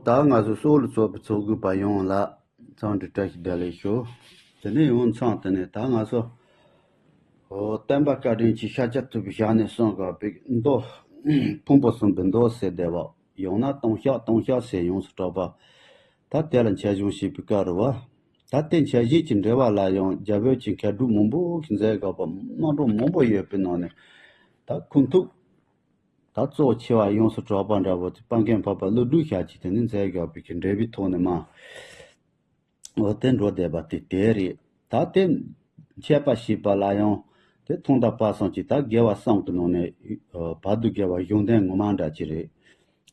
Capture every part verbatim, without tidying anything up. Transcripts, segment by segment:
ད་ང་ཚོ་སོགས་ལ་ཚོགས་པའི་ཚོགས་དགོས་པ་ཡོངས་ལ་འཚམས་འདྲི་བཀྲ་ཤིས་བདེ་ལེགས་ཞུ། དེ་ནས་ཡང་མཚམས་དེ་ནས་ད་ང་ཚོ་ཨོ་བསྟན་པ་བཀའ་དྲིན་གྱིས་ཤཱཀྱ་ཐུབ་པའི་ཞལ་ནས་གསུངས་དགོས་པའི་མདོ། ཕུང་པོ་གསུམ་པའི་མདོ་ཟེར་བསྡད་པ། ཡང་ན་ལྟུང་བཤགས་ལྟུང་བཤགས་ཟེར་ཡོངས་སུ་གྲགས་པ། ད་དེ་ལ་འཆད་སྦྱོང་བྱེད་པའི་སྐབས་རེད་བ། ད་དེ་འཆད་བྱེད་ཀྱི་འགྲེལ་པ་ལ་ཡང་རྒྱ་བོད་ཀྱི་མཁས་གྲུབ་མང་པོ་གིས་མཛད་དགོས་པ་རྣམ་གྲངས་མང་པོ་ཡོད་པའི་ནང་ནས། ད་ཁུངས་ཐུབ། ད་གཙོ་ཆེ་བ་ཡོངས་སུ་གྲགས་པ་འདྲ་བོ་དེ་དཔལ་མགོན་འཕགས་པ་ཀླུ་སྒྲུབ་ཞལ་གྱིས་དེ་ནི་མཛད་དགོས་པའི་གི་འགྲེལ་པའི་ཐོག་ནས་མ། འོ་དེ་འགྲོ་བསྡད་པ་དེ་དེ་རེད། ད་དེ་འཆད་པ་ཞེས་པ་ལ་ཡང་དེ་ཐོག་མཐའ་བར་གསུམ་གྱི་ད་དགེ་བ་གསུམ་གྱི་ནང་ནས་བར་དུ་དགེ་བ་གཞུང་དོན་ངོ་མ་འདྲ་ཅིག་རེད།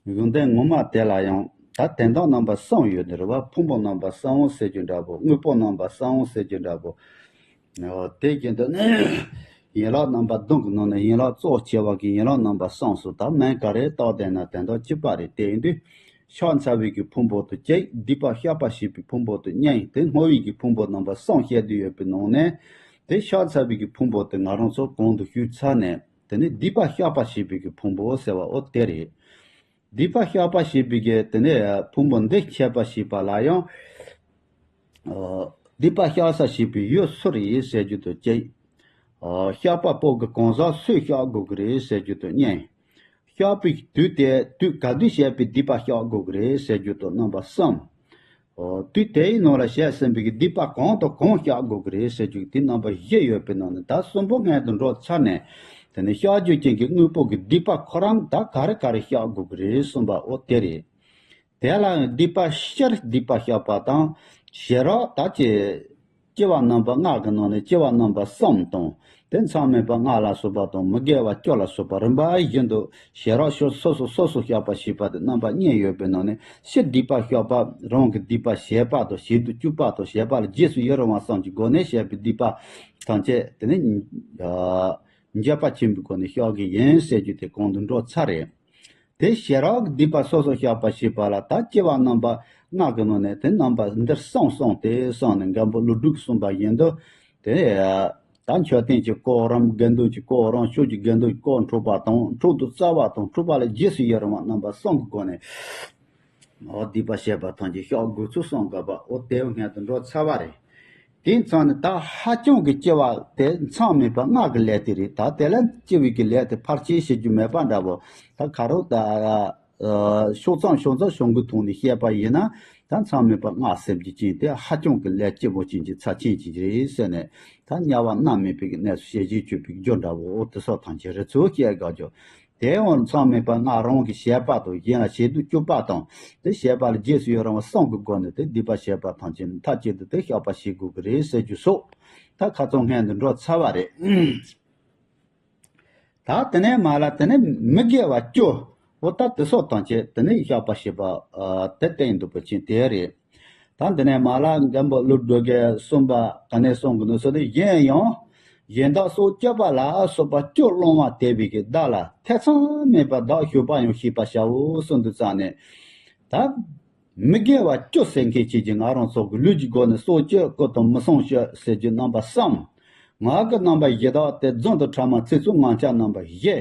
གཞུང་དོན་ངོ་མ་དེ་ལ་ཡང་ད་དོན་དག་རྣམ་པ་གསུམ་ཡོད་དེ་རེད་བ། ཕུང་པོ་རྣམ་པ་གསུམ་ཟེར་རྒྱུ་འདྲ་བོ། དངོས་པོ་རྣམ་པ་གསུམ་ཟེར་རྒྱུ་འདྲ་བོ། འོ་དེ་བཞིན་དུ་ནི་ཡན་ལག་རྣམ་པ་བདུན་གྱི་ནང་ནས་ཡན་ལག་གཙོ་ཆེ་བ་གི་ཡན་ལག་རྣམ་པ་གསུམ་སོགས་ད་མིང་ག་རེ་བཏགས་བསྡད་ན་དོན་དག་གཅིག་པ་རེད། དེ་ཡིན་དུས་བཤགས་ཚར་བའི་གི་ཕུང་པོ་དེ་གཅིག་སྡིག་པ་བཤགས་པ་ཞེས་པའི་ཕུང་པོ་དེ་གཉིས། དེ་བསྔོ་བའི་གི་ཕུང་པོ་རྣམ་པ་གསུམ་བཤད་དུ་ཡོད་པའི་ནང་ནས་དེ་བཤགས་ཚར་བའི་གི་ཕུང་པོ་དེ་ང་རང་ཚོ་གོང་དུ་ཞུས་ཚར་ནས། དེ་ནི་སྡིག་པ་བཤགས་པ་ཞེས་པའི་གི་ཕུང་པོ་ཟེར་བ་འོ་དེ་རེད། སྡིག་པ་བཤགས་པ་ཞེས་པའི་གི་དེ་ནས་ཕུང་པོ་འདི་འཆད་པ་ཞེས་པ་ལ་ཡང་། ཨ་སྡིག་པ་བཤགས་ས་ཞེས་པའི་ཡུལ་སུ་རེད་ཟེར་རྒྱུ་དེ་གཅིག་ཨ་བཤགས་པ་པོ་གི་གང་ཟག་སུས་བཤགས་དགོས་ཀྱི་རེད་ཟེར་རྒྱུ་དེ་གཉིས། བཤགས་པའི་དུས་དེ་དུས་ག་དུས་བྱས་པའི་སྡིག་པ་བཤགས་དགོས་ཀྱི་རེད་ཟེར་རྒྱུ་དེ་རྣམ་པ་གསུམ། ཨོ། དུས་དེའི་ནང་ལ་བྱས་ཟིན་པའི་སྡིག་པ་གང་དང་གང་བཤགས་དགོས་ཀྱི་རེད་ཟེར་རྒྱུ་དེ་རྣམ་པ་བཞི་ཡོད་པའི་ནང་ནས་ད་གསུམ་པོ་སྔོན་དུ་འགྲོ་ཚར་ནས། དེ་ནས་བཤགས་རྒྱུ་ཅན་གྱི་དངོས་པོ་གི་སྡིག་པ་ཁོ་རང་ད་ག་རེ་ག་རེ་བཤགས་དགོས་ཀྱི་རེད་གསུངས་པ་འོ་དེ་རེད། དེ་ལ་ཡང་སྡིག་པ་སྤྱིར་སྡིག་པ་བཤགས་པ་དང་། ཞེ་དྲག་ད་ཅི། སྐྱེ་བ་རྣམ་པ་ལྔ་གི་ནང་ནས་སྐྱེ་བ་རྣམ་པ་གསུམ་དང་། དེ་མཚམས་མེད་པ་ལྔ་ལ་སོགས་པ་དང་མི་དགེ་བ་བཅུ་ལ་སོགས་པ་རིམ་པ་བཞིན་དུ་ཞེ་དྲག་ཕྱོགས་སོ་སོ་སོ་སོ་བཤགས་པ་ཞེས་པ་དེ་རྣམ་པ་གཉིས་ཡོད་པའི་ནང་ནས་སྤྱིར་སྡིག་པ་བཤགས་པ་རང་གི་སྡིག་པ་བྱེད་པ་དང་བྱེད་དུ་བཅུག་པ་དང་བྱེད་པ་ལ་རྗེས་སུ་ཡི་རང་བ་གསུམ་གྱི་སྒོ་ནས་བྱས་པའི་སྡིག་པ་ཐམས་ཅད་དེ་ནི་འགྱོད་པ་ཆེན་པོའི་སྒོ་ནས་བཤགས་ཀྱི་ཡིན་ཟེར་རྒྱུ་དེ་གོང་དུ་འགྲོ་ཚར་རེད། དེ་ཞེ་དྲག་གི་སྡིག་པ་སོ་སོ་བཤགས་པ་ཞེས་པ་ལ་ད་སྐྱེ་བ་རྣམ་པ་ལྔ་གི་ནང་ནས་དེ་རྣམ་པ་འདིར་གསུམ་གསུངས་ཏེ་གསུངས་ནས་མགོན་པོ་ཀླུ་སྒྲུབ་ཀྱིས་གསུངས་པ་བཞིན་དུ། དེ་ད་མཆོད་རྟེན་གྱི་སྐོར་རམ་དགེ་འདུན་གྱི་སྐོར་རམ་ཆོས་ཀྱི་དགེ་འདུན་གྱི་སྐོར་འཁྲུག་པ་དང་འཁྲུག་ཏུ་སྩལ་བ་དང་འཁྲུག་པ་ལ་རྗེས་སུ་ཡི་རང་བ་རྣམ་པ་གསུམ་གྱི་སྒོ་ནས། འོ་སྡིག་པ་བཤགས་པ་ཐམས་ཅད་བཤགས་དགོས་ཚུལ་གསུངས་དགོས་པ་འོ་དེ་སྔོན་དུ་འགྲོ་ཚར་བ་རེད། དེ་མཚམས་ནས་ད་ཧ་ཅང་གི་སྐྱེ་བ་དེ་མཚམས་མེད་པ་ལྔ་གི་ལས་དེ་རེད། ད་དེ་ལ་སྐྱེ་བའི་གི་ལས་དེ་ཕལ་ཆེར་བྱེད་རྒྱུ་མེད་པ་འདྲ་བོ། ད་ག་རེ་ད་ཕྱོགས་མཚམས་ཕྱོགས་མཚམས་བྱུང་གི་ཐོག་ནས་བཤད་པ་ཡིན་ན། ད་མཚམས་མེད་པ་ལྔ་ཟེར་རྒྱུ་ཅན་དེ་ཧ་ཅང་གི་ལས་སྐྱེ་བོ་ཅན་གྱི་ཚབས་ཆེན་ཅིག་རེད་ཟེར་ནས། ད་དམྱལ་བ་མནར་མེད་པའི་གི་གནས་སུ་ཞལ་བཞེས་བཅུག་པའི་རྒྱུ་འདྲ་བོ་འོ་དེ་སོགས་ཐམས་ཅད་རེད་ཚུལ་བཤད་དགོས་རྒྱུ། དེ་འོང་མཚམས་མེད་པ་ལྔ་རང་གི་བྱེད་པ་དང་གཞན་ལ་བྱེད་དུ་བཅུག་པ་དང་། དེ་བྱེད་པ་ལ་རྗེས་སུ་ཡི་རང་བ་གསུམ་གྱི་སྒོ་ནས་དེ་སྡིག་པ་བཤགས་པ་ཐམས་ཅད་མཐའ་གཅིག་ཏུ་དེ་བཤགས་པ་བྱེད་དགོས་ཀྱི་རེད་ཟེར་རྒྱུ་སོགས། ད་ཁ་ཚང་སྔོན་དུ་འགྲོ་ཚར་བ་རེད། ད་དེ་ནས་མར་ལ་དེ་ནས་མི་དགེ་བ་བཅུ། འོ་ད་དེ་སོགས་ཐམས་ཅད་དེ་ནས་བཤགས་པ་བྱེད་པ་དེ་བསྟན་འདུག་པ་ཅན་དེ་རེད། ད་འདི་ནས་མར་ལ་མགོན་པོ་ཀླུ་སྒྲུབ་ཀྱིས་གསུངས་པ་ག་ནས་གསུངས་ཀྱི་འདུག་ཟེར་ན། གཞན་ཡང་གཞན་དག་སྲོག་གཅོད་པ་ལ་སོགས་པ་བཅུ་སློང་བ་དེ་བས་ཀྱི་བདག་ལ་ཐེ་ཚོམ་མེད་པར་བདག་གཞོལ་བར་ཡང་བྱེད་པར་བྱའོ་གསུངས་འདུག་ཙང་ནས། ད་མི་དགེ་བ་བཅུ་ཟེར་མཁན་བྱེད་ཀྱི་ང་རང་ཚོ་གི་ལུས་ཀྱི་སྒོ་ནས་སྲོག་གཅོད་རྐུ་དང་མི་བསྲུང་སྤྱོད་ཟེར་རྒྱུ་རྣམ་པ་གསུམ། ངག་གི་རྣམ་པ་བཞི་དག་སྟེ་རྫུན་དང་ཕྲ་མ་ཚིག་རྩུབ་ངག་འཁྱལ་རྣམ་པ་བཞི།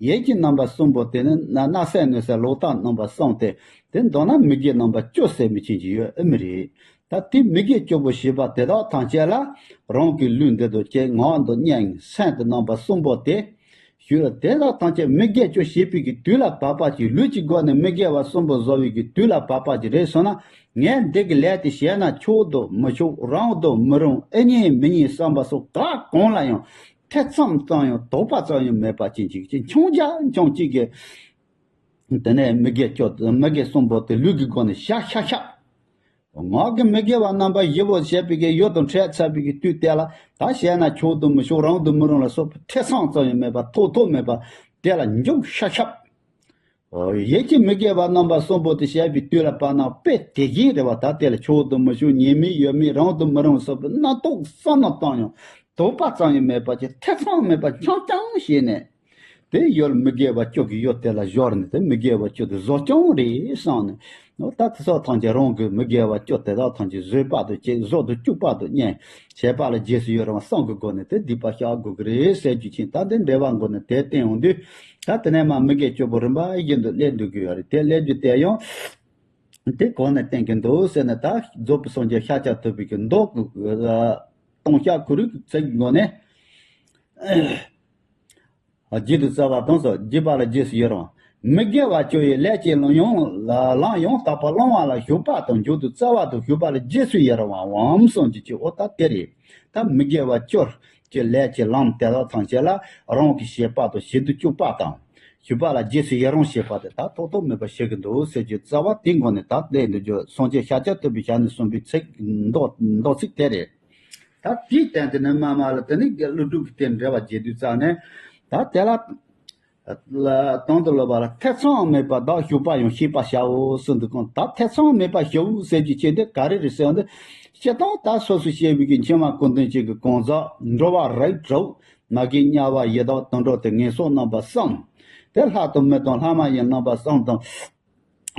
ཡིད་ཀྱི་རྣམ་པ་གསུམ་པོ་དེ་ནི་ན་བསྣུན་ཟེར་ལོག་ལྟ་རྣམ་པ་གསུམ་སྟེ། དེ་མདོར་ན་མི་དགེ་རྣམ་པ་བཅུ་ཟེར་མི་ཅན་གྱི་ཡོད་ཨེ་མི་རེད། ད་དེ་མི་དགེ་བཅུ་པོ་ཞེས་པ་དེ་དག་ཐམས་ཅད་ལ་རང་གི་ལུས་འདི་དང་བཅས་ངག་དང་སྙན་སེམས་དེ་རྣམ་པ་གསུམ་པོ་སྟེ། ཞུ་ལ་དེ་དག་ཐམས་ཅད་མི་དགེ་བཅུ་ཞེས་པའི་གི་དུས་ལ་བབ་པ་ཅིག་ལུས་ཀྱི་སྒོ་ནས་མི་དགེ་བ་གསུམ་པོ་བཟོ་བའི་གི་དུས་ལ་བབ་པ་ཅིག་རེད་སོང་ན། ངས་འདི་གི་ལས་དེ་བྱས་ན་ཆོག་དང་མི་ཆོག་རུང་དང་མི་རུང་ཨེ་ཉན་མི་ཉན་བསམ་པ་སོགས་གང་གང་ལ་ཡང་ཐེ་ཚོམ་ཙམ་ཡང་དོགས་པ་ཙམ་ཡང་མེད་པ་ཅན་ཅིག་ཅིག་འཆུང་རྒྱ་འཆུང་ཅིག་གི། དེ་ནས་མི་དགེ་བཅུ་མི་དགེ་གསུམ་པོ་དེ་ལུས་ཀྱི་སྒོ་ནས་བཤགས་བཤགས་བཤགས། ངག་གི་མི་དགེ་བ་རྣམ་པ་བཞི་པོ་བྱས་པའི་གི་ཡུལ་དུ་འཕྲད་ཚར་བའི་གི་དུས་དེ་ལ་ད་བྱས་ན་ཆོག་ཏུ་མི་ཆོག་རུང་དུ་མི་རུང་ལ་སོགས་པའི་ཐེ་ཚོམ་ཙམ་ཡང་མེད་པ་ཐོགས་ཐོགས་མེད་པ་དེ་ལ་འཇུག་ཤ་ཤབ། ཡིད་ཀྱི་མི་དགེ་བ་རྣམ་པ་གསུམ་པོ་དེ་བྱས་པའི་དུས་ལ་བབ་ན་དཔེ་དེ་བཞིན་རེད་བ། ད་དེ་ལ་ཆོག་ཏུ་མི་ཆོག་ཉན་མི་ཡོད་མི་རུང་དུ་མི་རུང་ལ་སོགས་པའི་རྣམ་རྟོག་བསམ་བློ་བཏང་ཡང་དོགས་པ་ཙམ་ཡང་མེད་པ་ཅིག་ཐེ་ཚོམ་མེད་པ་འཆང་འཆང་བྱས་ནས། དེ་ཡུལ་མི་དགེ་བ་བཅུ་གི་ཡུལ་དེ་ལ་སྦྱོར་ནས་དེ་མི་དགེ་བ་བཅུ་དེ་བཟོ་སྐྱོང་རེད་བསམ་ནས། ནོ་ད་དེ་སོགས་ཐམས་ཅད་རང་གི་མི་དགེ་བ་བཅུ་དེ་དག་ཐམས་ཅད་བཟོད་པ་དང་བཅས་བཟོ་དུ་བཅུག་པ་དང་གཉིས། བྱེད་པ་ལ་རྗེས་སུ་ཡི་རང་བ་གསུམ་གྱི་སྒོ་ནས་དེ་སྡིག་པ་བཤགས་དགོས་ཀྱི་རེད་ཟེར་རྒྱུ་ཅན། ད་དེ་འགྲེལ་པ་འགོ་ནས་དེ་བསྟན་ཡོང་དུས། ད་དེ་ནས་མ་མི་དགེ་བཅུ་པོ་རིམ་པ་བཞིན་དུ་སླེབས་འདུག་གི་ཡོད་རེད། དེ་སླེབས་རྒྱུ་དེ་ཡང་། དེ་གོང་ནས་བསྟན་གྱི་འདུག་ཟེར་ནས། ད་རྫོགས་པའི་སངས་རྒྱས་ཤཱཀྱ་ཐུབ་པའི་གི་མདོ་གི་ལྟུང་བཤགས་ཁོ་རའི་ཚིག་གི་ངོ་ནས། རྒྱུད་དུ་སྩལ་བ་དང་སོགས། རྒྱུད་པ་ལ་རྗེས་སུ་ཡི་རང་བ། མི་དགེ་བ་བཅུ་ཡི་ལས་ཀྱི་ལམ་ཡང་ལམ་ཡང་དག་པར་བླང་བ་ལ་ཞུགས་པ་དང་། མཇུག་ཏུ་སྩལ་བ་དང་ཞུགས་པ་ལ་རྗེས་སུ་ཡི་རང་བའམ་གསུངས་ཀྱི་ཅིག་འོ་ད་དེ་རེད། ད་མི་དགེ་བ་བཅུ་གི་ལས་ཀྱི་ལམ་དེ་དག་ཐམས་ཅད་ལ་རང་གིས་བྱེད་པ་དང་བྱེད་དུ་བཅུག་པ་དང་། ཞུགས་པ་ལ་རྗེས་སུ་ཡི་རང་བྱེད་པ་དེ་ད་ཐོག་ཐོག་མེད་པར་བྱེད་ཀྱི་འདུག་ཟེར་རྒྱུ་རྩ་བ་དེའི་ངོས་ནས་ད་གླེང་འདུག་རྒྱུ། སངས་རྒྱས་ཤཱཀྱ་ཐུབ་པའི་ཞལ་ནས་གསུངས་པའི་ཚིག་མདོ་མདོ་ཚིག་དེ་རེད། ད་དེའི་སྟེང་དེ་ནས་མ་མ་ལ་དེ་ནི་ཀླུ་སྒྲུབ་ཀྱི་དེ་འགྲེལ་པ་རྒྱས་བསྡུས་རྩ་ནས། ད་དེ་ལ་ལ་དོན་དུ་ལོ་བ་ལ། ཐེ་ཚོམ་མེད་པར་བདག་ཞུགས་པ་ཡང་ཤེས་པར་བྱའོ་གསུངས་འདུག་གོ། ད་ཐེ་ཚོམ་མེད་པར་ཞུགས་ཟེར་རྒྱུ་ཆེ་འདི་ག་རེ་རེད་ཟེར་བ་འདི། སྤྱིར་བཏང་ད་སོ་སོ་སྐྱེ་བོའི་གི་འཆིང་བ་ཀུན་ལྡན་གཅིག་གི་གང་ཟག་འགྲོ་བ་རིགས་དྲུག་མ་གི་དམྱལ་བ་ཡི་དྭགས་དུད་འགྲོ་དེ་ངན་སོང་རྣམ་པ་གསུམ། དེ་ལྷ་དང་མི་དང་ལྷ་མ་ཡིན་རྣམ་པ་གསུམ་དང་།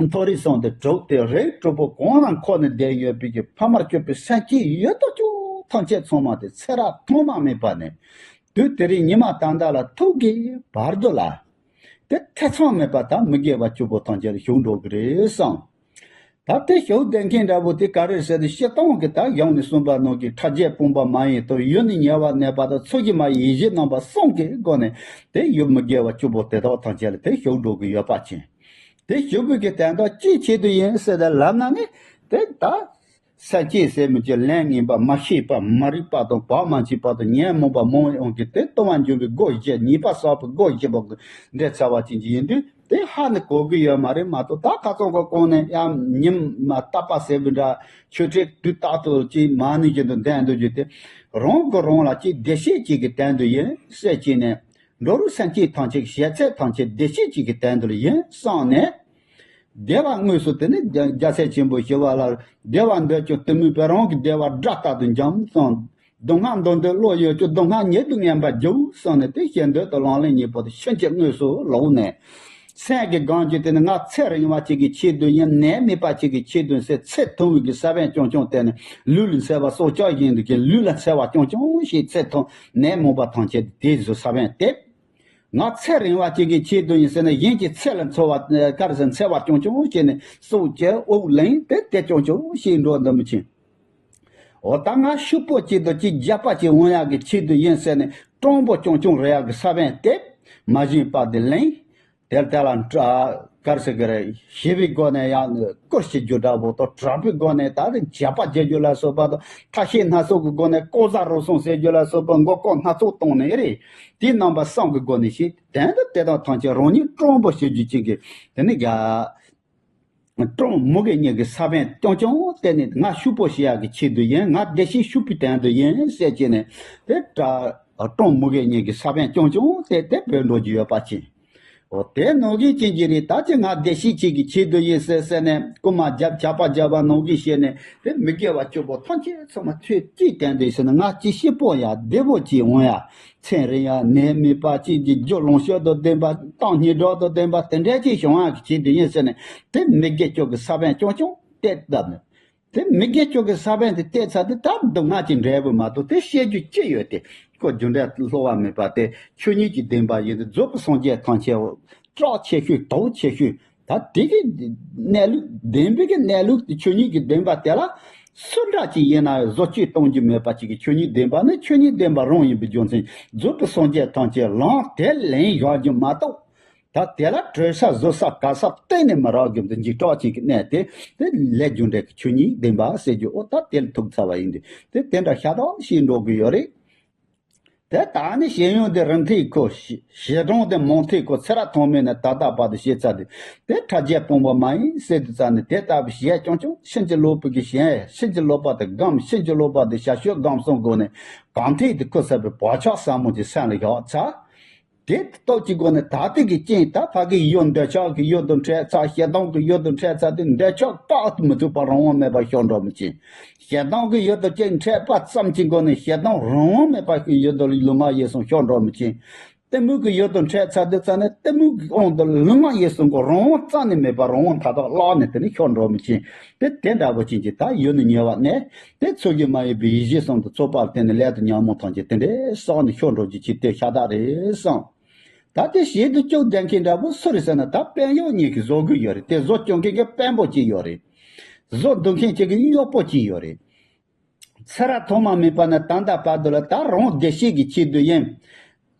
མཐོ་རིས་གསུམ་དེ་དྲུག་སྟེ། རིགས་དྲུག་པོ་གང་ལ་འཁོར་ནས་བསྡད་ཡོད་པའི་གི་ཕ་མར་གྱུར་པའི་སེམས་ཅན་ཡོད་དོ་ཅོག་ཐམས་ཅད་ཚང་མ་དེ་ཚེ་རབས་ཐོག་མ་མེད་པ་ནས་དུས་དེ་རིང་ཉི་མ་ད་ལྟ་ལ་ཐུག་གི་བར་དུ་ལ། དེ་ཐེ་ཚོམ་མེད་པ་ད་མི་དགེ་བ་བཅུ་པོ་ཐམས་ཅད་ལ་ཞུགས་འགྲོ་གི་རེད་བསམ། ད་དེ་ཞུགས་བསྡད་མཁན་འདྲ་པོ་དེ་ག་རེ་ཟེར་ཏེ། སྤྱིར་བཏང་གི་ད་གཞུང་ནས་གསུངས་པ་ནང་གི་ཕྲ་རྒྱས་སྤངས་པ་མ་ཡིན་དང་། ཡུལ་ནི་ཉེ་བར་གནས་པ་དང་། ཚོགས་ཀྱིས་མ་ཡིན་གཞན་རྣམ་པ་གསུམ་གྱི་སྒོ་ནས་དེ་ཡུལ་མི་དགེ་བ་བཅུ་པོ་དེ་དག་ཐམས་ཅད་ལ་དེ་ཞུགས་འགྲོ་གི་ཡོད་པ་ཅན། དེ་ཞུགས་པའི་གི་དོན་དག་ཅིའི་ཆེད་དུ་ཡིན་ཟེར་ཏེ་ལབ་ན་ནི། དེ་ད་སེམས་ཅན་ཟེར་མི་ཅིག་ལན་ངན་པ་མ་ཤེས་པ་མ་རིག་པ་དང་བག་མ་ཆགས་པ་དང་ཉོན་མོངས་པ་མང་བའི་དབང་གིས་དེ་ལྟུང་བ་འཇོམས་པའི་སྒོ་བཞི། ཉེས་པ་བསགས་པའི་སྒོ་བཞི་པོ་གི་འདྲེ་ཚ་བ་ཅན་གྱི་ཡིན་དུས། དེ་ཧ་ནི་གོ་གི་ཡོད་མ་རེད་མ་གཏོགས། ད་ཁ་སང་གི་གོང་ནས་ཡང་ཉི་མ་རྟག་པ་ཟེར་བའི་འདྲ་ཆོས་ཁྲིད་དུས་རྟག་ཏུ་ཅིག་མ་ཎི་བཞིན་དུ་འདོན་འདོན་རྒྱུ་དེ། རང་གིས་རང་ལ་ཅིག་བདེ་སྐྱིད་ཅིག་གི་དོན་དུ་ཡིན་ཟེར་བྱས་ནས། འགྲོ་རུ་སེམས་ཅན་ཐམས་ཅད་ཀྱི་བྱས་ཚད་ཐམས་ཅད་བདེ་སྐྱིད་ཅིག་གི་དོན་དུ་ཡིན་བསམ་ནས། བདེ་བ་དངོས་སུ་དེ་ནི་རྒྱ་རྒྱལ་སྲས་ཆེན་པོ་ཞི་བ་ལྷ། བདེ་བ་འདོད་ཀྱང་གཏི་མུག་པས། རང་གི་བདེ་བ་དགྲ་ལྟར་དུ་འཇོམས་གསུངས། སྡུག་བསྔལ་འདོར་འདོད་བློ་ཡོད་ཀྱང་། སྡུག་བསྔལ་ཉིད་དུ་ངེས་པར་འཇུག་གསུངས་ནས། དེ་ཞི་འདོད་དང་ལམ་ལྷོད་གཉིས་པོ་དེ་ཕྱིན་ཅི་དངོས་སུ་ལོག་ནས། སེམས་ཀྱི་སྒང་གཅིག་དེ་ནི་ང་ཚེ་རིང་བ་ཅིག་གི་ཆེད་དུ་ཡིན། ནད་མེད་པ་ཅིག་གི་ཆེད་དུ་ཟེར། ཚེ་ཐུང་བའི་གི་ས་བོན་རྐྱང་རྐྱང་བསྟན་ནས། ལུས་ལ་འཚེ་བ་སྲོག་ཆགས་བཞིན་དུ་གི་ལུས་ལ་འཚེ་བ་རྐྱང་རྐྱང་ཞིག་ཚེ་ཐུང་ནད་མུག་པ་ཐམས་ཅད་དེ་ཚོ་ས་བོན་དེ། ང་ཚེ་རིང་བ་ཅིག་གི་ཆེད་དུ་ཡིན་ཟེར་ནས། གཞན་གྱི་ཚེ་ལ་འཚེ་བ་ག་རེ་ཟེར། འཚེ་བ་རྐྱང་རྐྱང་བྱས་ནས་སྲོག་བཅད་དབུགས་ལེན་དེ་དེ་རྐྱང་རྐྱང་བྱས་འགྲོ་འདི་མི་ཕྱིན། འོ་ད་ང་ཕྱུག་པོ་ཅིག་དང་ཅིག་རྒྱལ་པོ་ཅིག་འོང་ཡག་གི་ཆེད་དུ་ཡིན་ཟེར་ནས་སྤྲང་པོ་རྐྱང་རྐྱང་རེད་ཡག་གི་ས་བོན་དེ་མ་བྱིན་པ་དེ་ལེན། དེར་དེ་ལ་ག་རེ་ཟེར་གི་རེད། ཞི་བའི་སྒོ་ནས་ཡང་བཀུར་བྱེད་རྒྱུ་འདྲ་པོ་དང་། དྲག་པོའི་སྒོ་ནས་ད་རེས་བྱ་བ་བྱེད་རྒྱུ་ལ་སོགས་པ་དང་། ཐབས་ཤེས་སྣ་ཚོགས་ཀྱི་སྒོ་ནས་ལྐོག་ཟ་རུལ་སུངས་ཟེར་རྒྱུ་ལ་སོགས་པ་མགོ་སྐོར་སྣ་ཚོགས་གཏོང་ནས་རེད། དེའི་རྣམ་པ་གསུམ་གྱི་སྒོ་ནས་ཤེས། དོན་དུ་དེ་དག་ཐམས་ཅད་རང་ཉིད་སྤྲང་པོ་བྱེད་རྒྱུ་ཅན་གྱི་དེ་ནི་རྒྱ་སྤྲང་མུ་གེ་གཉིས་ཀྱི་ས་བོན་རྐྱང་རྐྱང་བསྟན་ནས། ང་ཕྱུག་པོ་བྱེད་ཡག་གི་ཆེད་དུ་ཡིན། ང་བདེ་སྐྱིད་ཕྱུག་པོའི་དོན་དུ་ཡིན་ཟེར་བྱས་ནས་དེ་ད་སྤྲང་མུ་གེ་གཉིས་ཀྱི་ས་བོན་རྐྱང་རྐྱང་དེ་དེ་བོས་འགྲོ་རྒྱུ་ཡོད་པ་ཅན། འོ་དེ་ནང་བཞིན་ཅན་གྱི་རེད། ད་ཅི་ང་བདེ་སྐྱིད་ཅིག་གི་ཆེད་དུ་ཡིན་ཟེར་ཟེར་ནས་རྐུན་མ་རྒྱབ་ཇག་པ་རྒྱབ་པ་ནང་བཞིན་བྱས་ནས། དེ་མི་དགེ་བ་བཅུ་པོ་ཐམས་ཅད་ཚང་མ་ཚུར་ཅིག་དོན་དུ་ཟེར་ན། ང་ཅིག་སྐྱིད་པོ་ཡག་བདེ་པོ་ཅིག་འོང་ཡག་ཚན་རིག་ཡང་ནད་མེད་པ་ཅིག་གི་རྒྱུ་ལོངས་སྤྱོད་དང་ལྡན་པ། གཏམ་སྙན་གྲགས་དང་ལྡན་པ་དེ་འདྲ་ཅིག་བྱུང་ཡག་གི་ཆེད་དུ་ཡིན་ཟེར་ནས། དེ་མི་དགེ་བཅུ་གི་ས་བོན་རྐྱང་རྐྱང་དེ་བཏབ་ནས། དེ་མི་དགེ་བཅུ་གི་ས་བོན་དེ་བཏབ་ཚར་དུས་ད་སྡུག་བསྔལ་གྱི་འབྲས་བུ་མ་གཏོགས་དེ་བཤད་རྒྱུ་ཅི་ཡོད་དེ། ཁོ་རྒྱུ་འབྲས་བསླུ་བ་མེད་པ་དེ་ཆོས་ཉིད་ཀྱི་བདེན་པ་ཡིན་ཏེ། རྫོགས་པའི་སངས་རྒྱས་ཐམས་ཅད་སྐྲག་ཆེ་ཤོས་དོགས་ཆེ་ཤོས། ད་དེ་གི་གནས་ལུགས་བདེན་པའི་གི་གནས་ལུགས་དེ་ཆོས་ཉིད་ཀྱི་བདེན་པ་དེ་ལ་སུ་འདྲ་ཅིག་ཡིན་ན་ཡང་བཟོ་བཅོས་གཏོང་རྒྱུ་མེད་པ་ཅིག་གི་ཆོས་ཉིད་བདེན་པ་ནི་ཆོས་ཉིད་བདེན་པ་རང་ཡིན་པའི་རྒྱུ་མཚན། རྫོགས་པའི་སངས་རྒྱས་ཐམས་ཅད་ལམ་དེ་ལེན་བཞག་རྒྱུ་མ་གཏོགས། ད་དེ་ལ་གྲོལ་ས་བཟོད་ས་ག་ས་གཏན་ནས་མི་རག་རྒྱུ་འདི་འཇིགས་སྐྲག་ཅན་གྱི་གནས་དེ། དེ་ལས་རྒྱུ་འབྲས་ཀྱི་ཆོས་ཉིད་བདེན་པ་ཟེར་རྒྱུ། འོ་ད་དེ་ལ་ཐུག་ཚར་བ་ཡིན་དུས་དེ་དེ་འདྲ་ཤ་སྟག་ཞིག་འགྲོ་གི་ཡོད་རེད། དེ་ད་ནི་ཞེན་ཡུལ་འདི་རང་མཐའི་ཁོ། ཞེ་སྡང་འདི་མིང་མཐའི་ཁོ། ཚེ་རབས་ཐོག་མེད་ནས་ད་ལྟ་བར་དུ་བྱས་ཚར་དུས། དེ་ཕྲ་རྒྱས་སྤངས་པ་མ་ཡིན་ཟེར་དུས་ཙ་ནས། དེ་ལྟ་བུའི་ཞེན་རྐྱང་རྐྱང་ཕྱིན་ཅི་ལོག་པའི་གི་ཞེན། ཕྱིན་ཅི་ལོག་པ་དེ་སྒོམ། ཕྱིན་ཅི་ལོག་པ་དེ་བྱ་སྤྱོད་སྒོམ་གསུམ་སྒོ་ནས་གང་ཐད་དུ་ཁུ་ཚ་བའི་བག་ཆགས་ཟབ་མོ་ཅིག་སེམས་ལ་བཞག་ཚར། དེ་སྟོབས་ཀྱི་སྒོ་ནས་ད་ལྟའི་གི་རྐྱེན། ད་ཕ་གི་ཡུལ་འདོད་ཆགས་ཀྱི་ཡུལ་དུ་འཕྲད་ཚར། ཞེ་སྡང་གི་ཡུལ་དུ་འཕྲད་ཚར་དུས། འདོད་ཆགས་དཔག་ཏུ་མི་ཚུགས་པ་རང་དབང་མེད་པར་ཤོར་འགྲོ་མི་ཅན། ཞེ་སྡང་གི་ཡུལ་དུ་ཅིག་འཕྲད་པ་ཙམ་གྱི་སྒོ་ནས་ཞེ་སྡང་རང་དབང་མེད་པ་གི་ཡུལ་དུ་ལུས་ངག་ཡིད་གསུམ་ཤོར་འགྲོ་མི་ཅན། གཏི་མུག་གི་ཡུལ་དུ་འཕྲད་ཚར་དུས་ཙ་ནས་གཏི་མུག་གི་དབང་དུ་ལུས་ངག་ཡིད་གསུམ་གྱི་རང་དབང་རྩ་ནས་མེད་པར་རང་དབང་མཐའ་དག་བརླག་ནས་དེ་ནས་ཤོར་འགྲོ་མི་ཅན། དེ་དེ་འདྲ་པོ་ཅན་གྱི་ད་ཡུལ་ནི་ཉེ་བར་གནས། དེ་ཚོགས་ཀྱིས་མ་ཡིན་པའི་ཡིད་བཞིན་གསུམ་དུ་ཚོགས་པར་བརྟེན་ནས་ལས་དང་ཉོན་མོངས་ཐམས་ཅད་དེ་འདྲའི་བསགས་ནས་ཤོར་འགྲོ་རྒྱུ་ཅིག་དེ་ཤ་སྟག་རེད་བསམ། ད་དེ་ཞེ་སྡང་བཅུ་ལྡན་མཁན་འདྲ་པོ་སུ་རེད་ཟེར་ན། ད་དཔོན་གཡོག་གཉིས་ཀྱིས་བཟོ་གི་ཡོད་རེད། དེ་བཟོ་སྐྱོང་མཁན་གྱི་དཔོན་པོ་གཅིག་ཡོད་རེད། བཟོ་འདུག་མཁན་ཅིག་གི་གཡོག་པོ་གཅིག་ཡོད་རེད། ཚེ་རབས་ཐོག་མ་མེད་པ་ནས་ད་ལྟ་བར་དུ་ལ་ད་རང་བདེ་སྐྱིད་ཀྱི་ཆེད་དུ་ཡིན།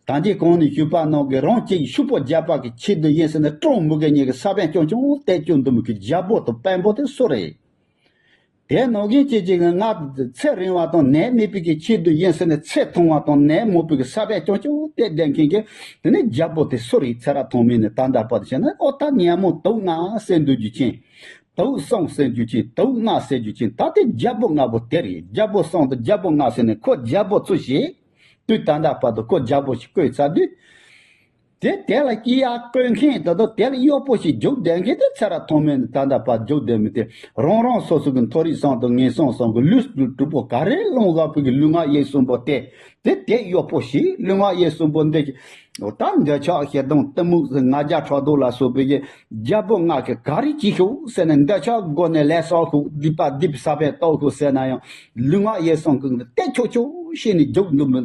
ད་ཅི་གོང་ནས་ཞུས་པ་ནང་གི་རང་གཅིག་ཕྱུག་པོ་རྒྱག་པ་གི་ཆེད་དུ་ཡིན་ཟེར་ནས་སྤྲང་མོ་གི་གཉིས་ཀྱི་ས་བོན་རྐྱང་རྐྱང་བཏབ་བཅུག་འདུག་མོ་གི་རྒྱལ་པོ་དང་དཔོན་པོ་དེ་སུ་རེད། དེ་ནང་གི་ཅི་ཅིག་ང་ཚེ་རིང་བ་དང་ནད་མེད་པའི་གི་ཆེད་དུ་ཡིན་ཟེར་ནས་ཚེ་ཐུང་བ་དང་ནད་མང་པོའི་གི་ས་བོན་རྐྱང་རྐྱང་བཏབ་བསྡད་མཁན་གྱི་དེ་ནི་རྒྱལ་པོ་དེ་སུ་རེད། ཚེ་རབས་ཐོག་མེད་ནས་ད་ལྟ་བར་དུ་བྱས་ན་ཨོ་ད་ཉོན་མོངས་དུག་ལྔ་ཟེར་འདུག་རྒྱུ་ཅན། དུག་གསུམ་ཟེར་རྒྱུ་ཅན། དུག་ལྔ་ཟེར་རྒྱུ་ཅན། ད་དེ་རྒྱལ་པོ་ལྔ་པོ་དེ་རེད། རྒྱལ་པོ་གསུམ་དང་རྒྱལ་པོ་ལྔ་ཟེར་ནས་ཁོ་རྒྱལ་པོ་ཚུལ་བཞིན་དུས་ད་ལྟ་བར་དུ་ཁོ་རྒྱལ་པོ་ཞིག་བསྐོས་ཚར་དུས། དེ་དེ་ལ་སྐྱི་གཡའ་བསྐོན་མཁན་དེ་དང་དེ་ལ་གཡོག་པོ་ཞིག་རྒྱུག་བསྡད་མཁན་དེ་ཚེ་རབས་ཐོག་མེད་ནས་ད་ལྟ་བར་རྒྱུག་བསྡད་མི་དེ་རང་རང་སོ་སོ་གི་མཐོ་རིས་གསུམ་དང་ངན་སོང་གསུམ་གི་ལུས་གྲུབ་པོ་ག་རེ་བླངས་བཞག་པའི་གི་ལུས་ངག་ཡིད་གསུམ་པོ་དེ། དེ་དེ་གཡོག་པོ་ཞིག་ལུས་ངག་ཡིད་གསུམ་པོ་འདི་ཞིག་ད་འདོད་ཆགས་ཞེ་སྡང་གཏི་མུག་ཟེར་ང་རྒྱལ་ཕྲག་དོག་ལ་སོགས་པའི་གི་རྒྱལ་པོ་ལྔ་གི་ག་རེ་བྱེད་ཤོག་ཟེར་ནས་འདོད་ཆགས་སྒོ་ནས་ལས་བསགས་ཤོག་སྡིག་པ་སྡིག་པའི་ས་བོན་གཏོར་ཤོག་ཟེར་ན་ཡང་ལུས་ངག་ཡིད་གསུམ་གི་དེ་ཆོག་ཆོག་བྱས་ནས་རྒྱུག་འདུག་མི་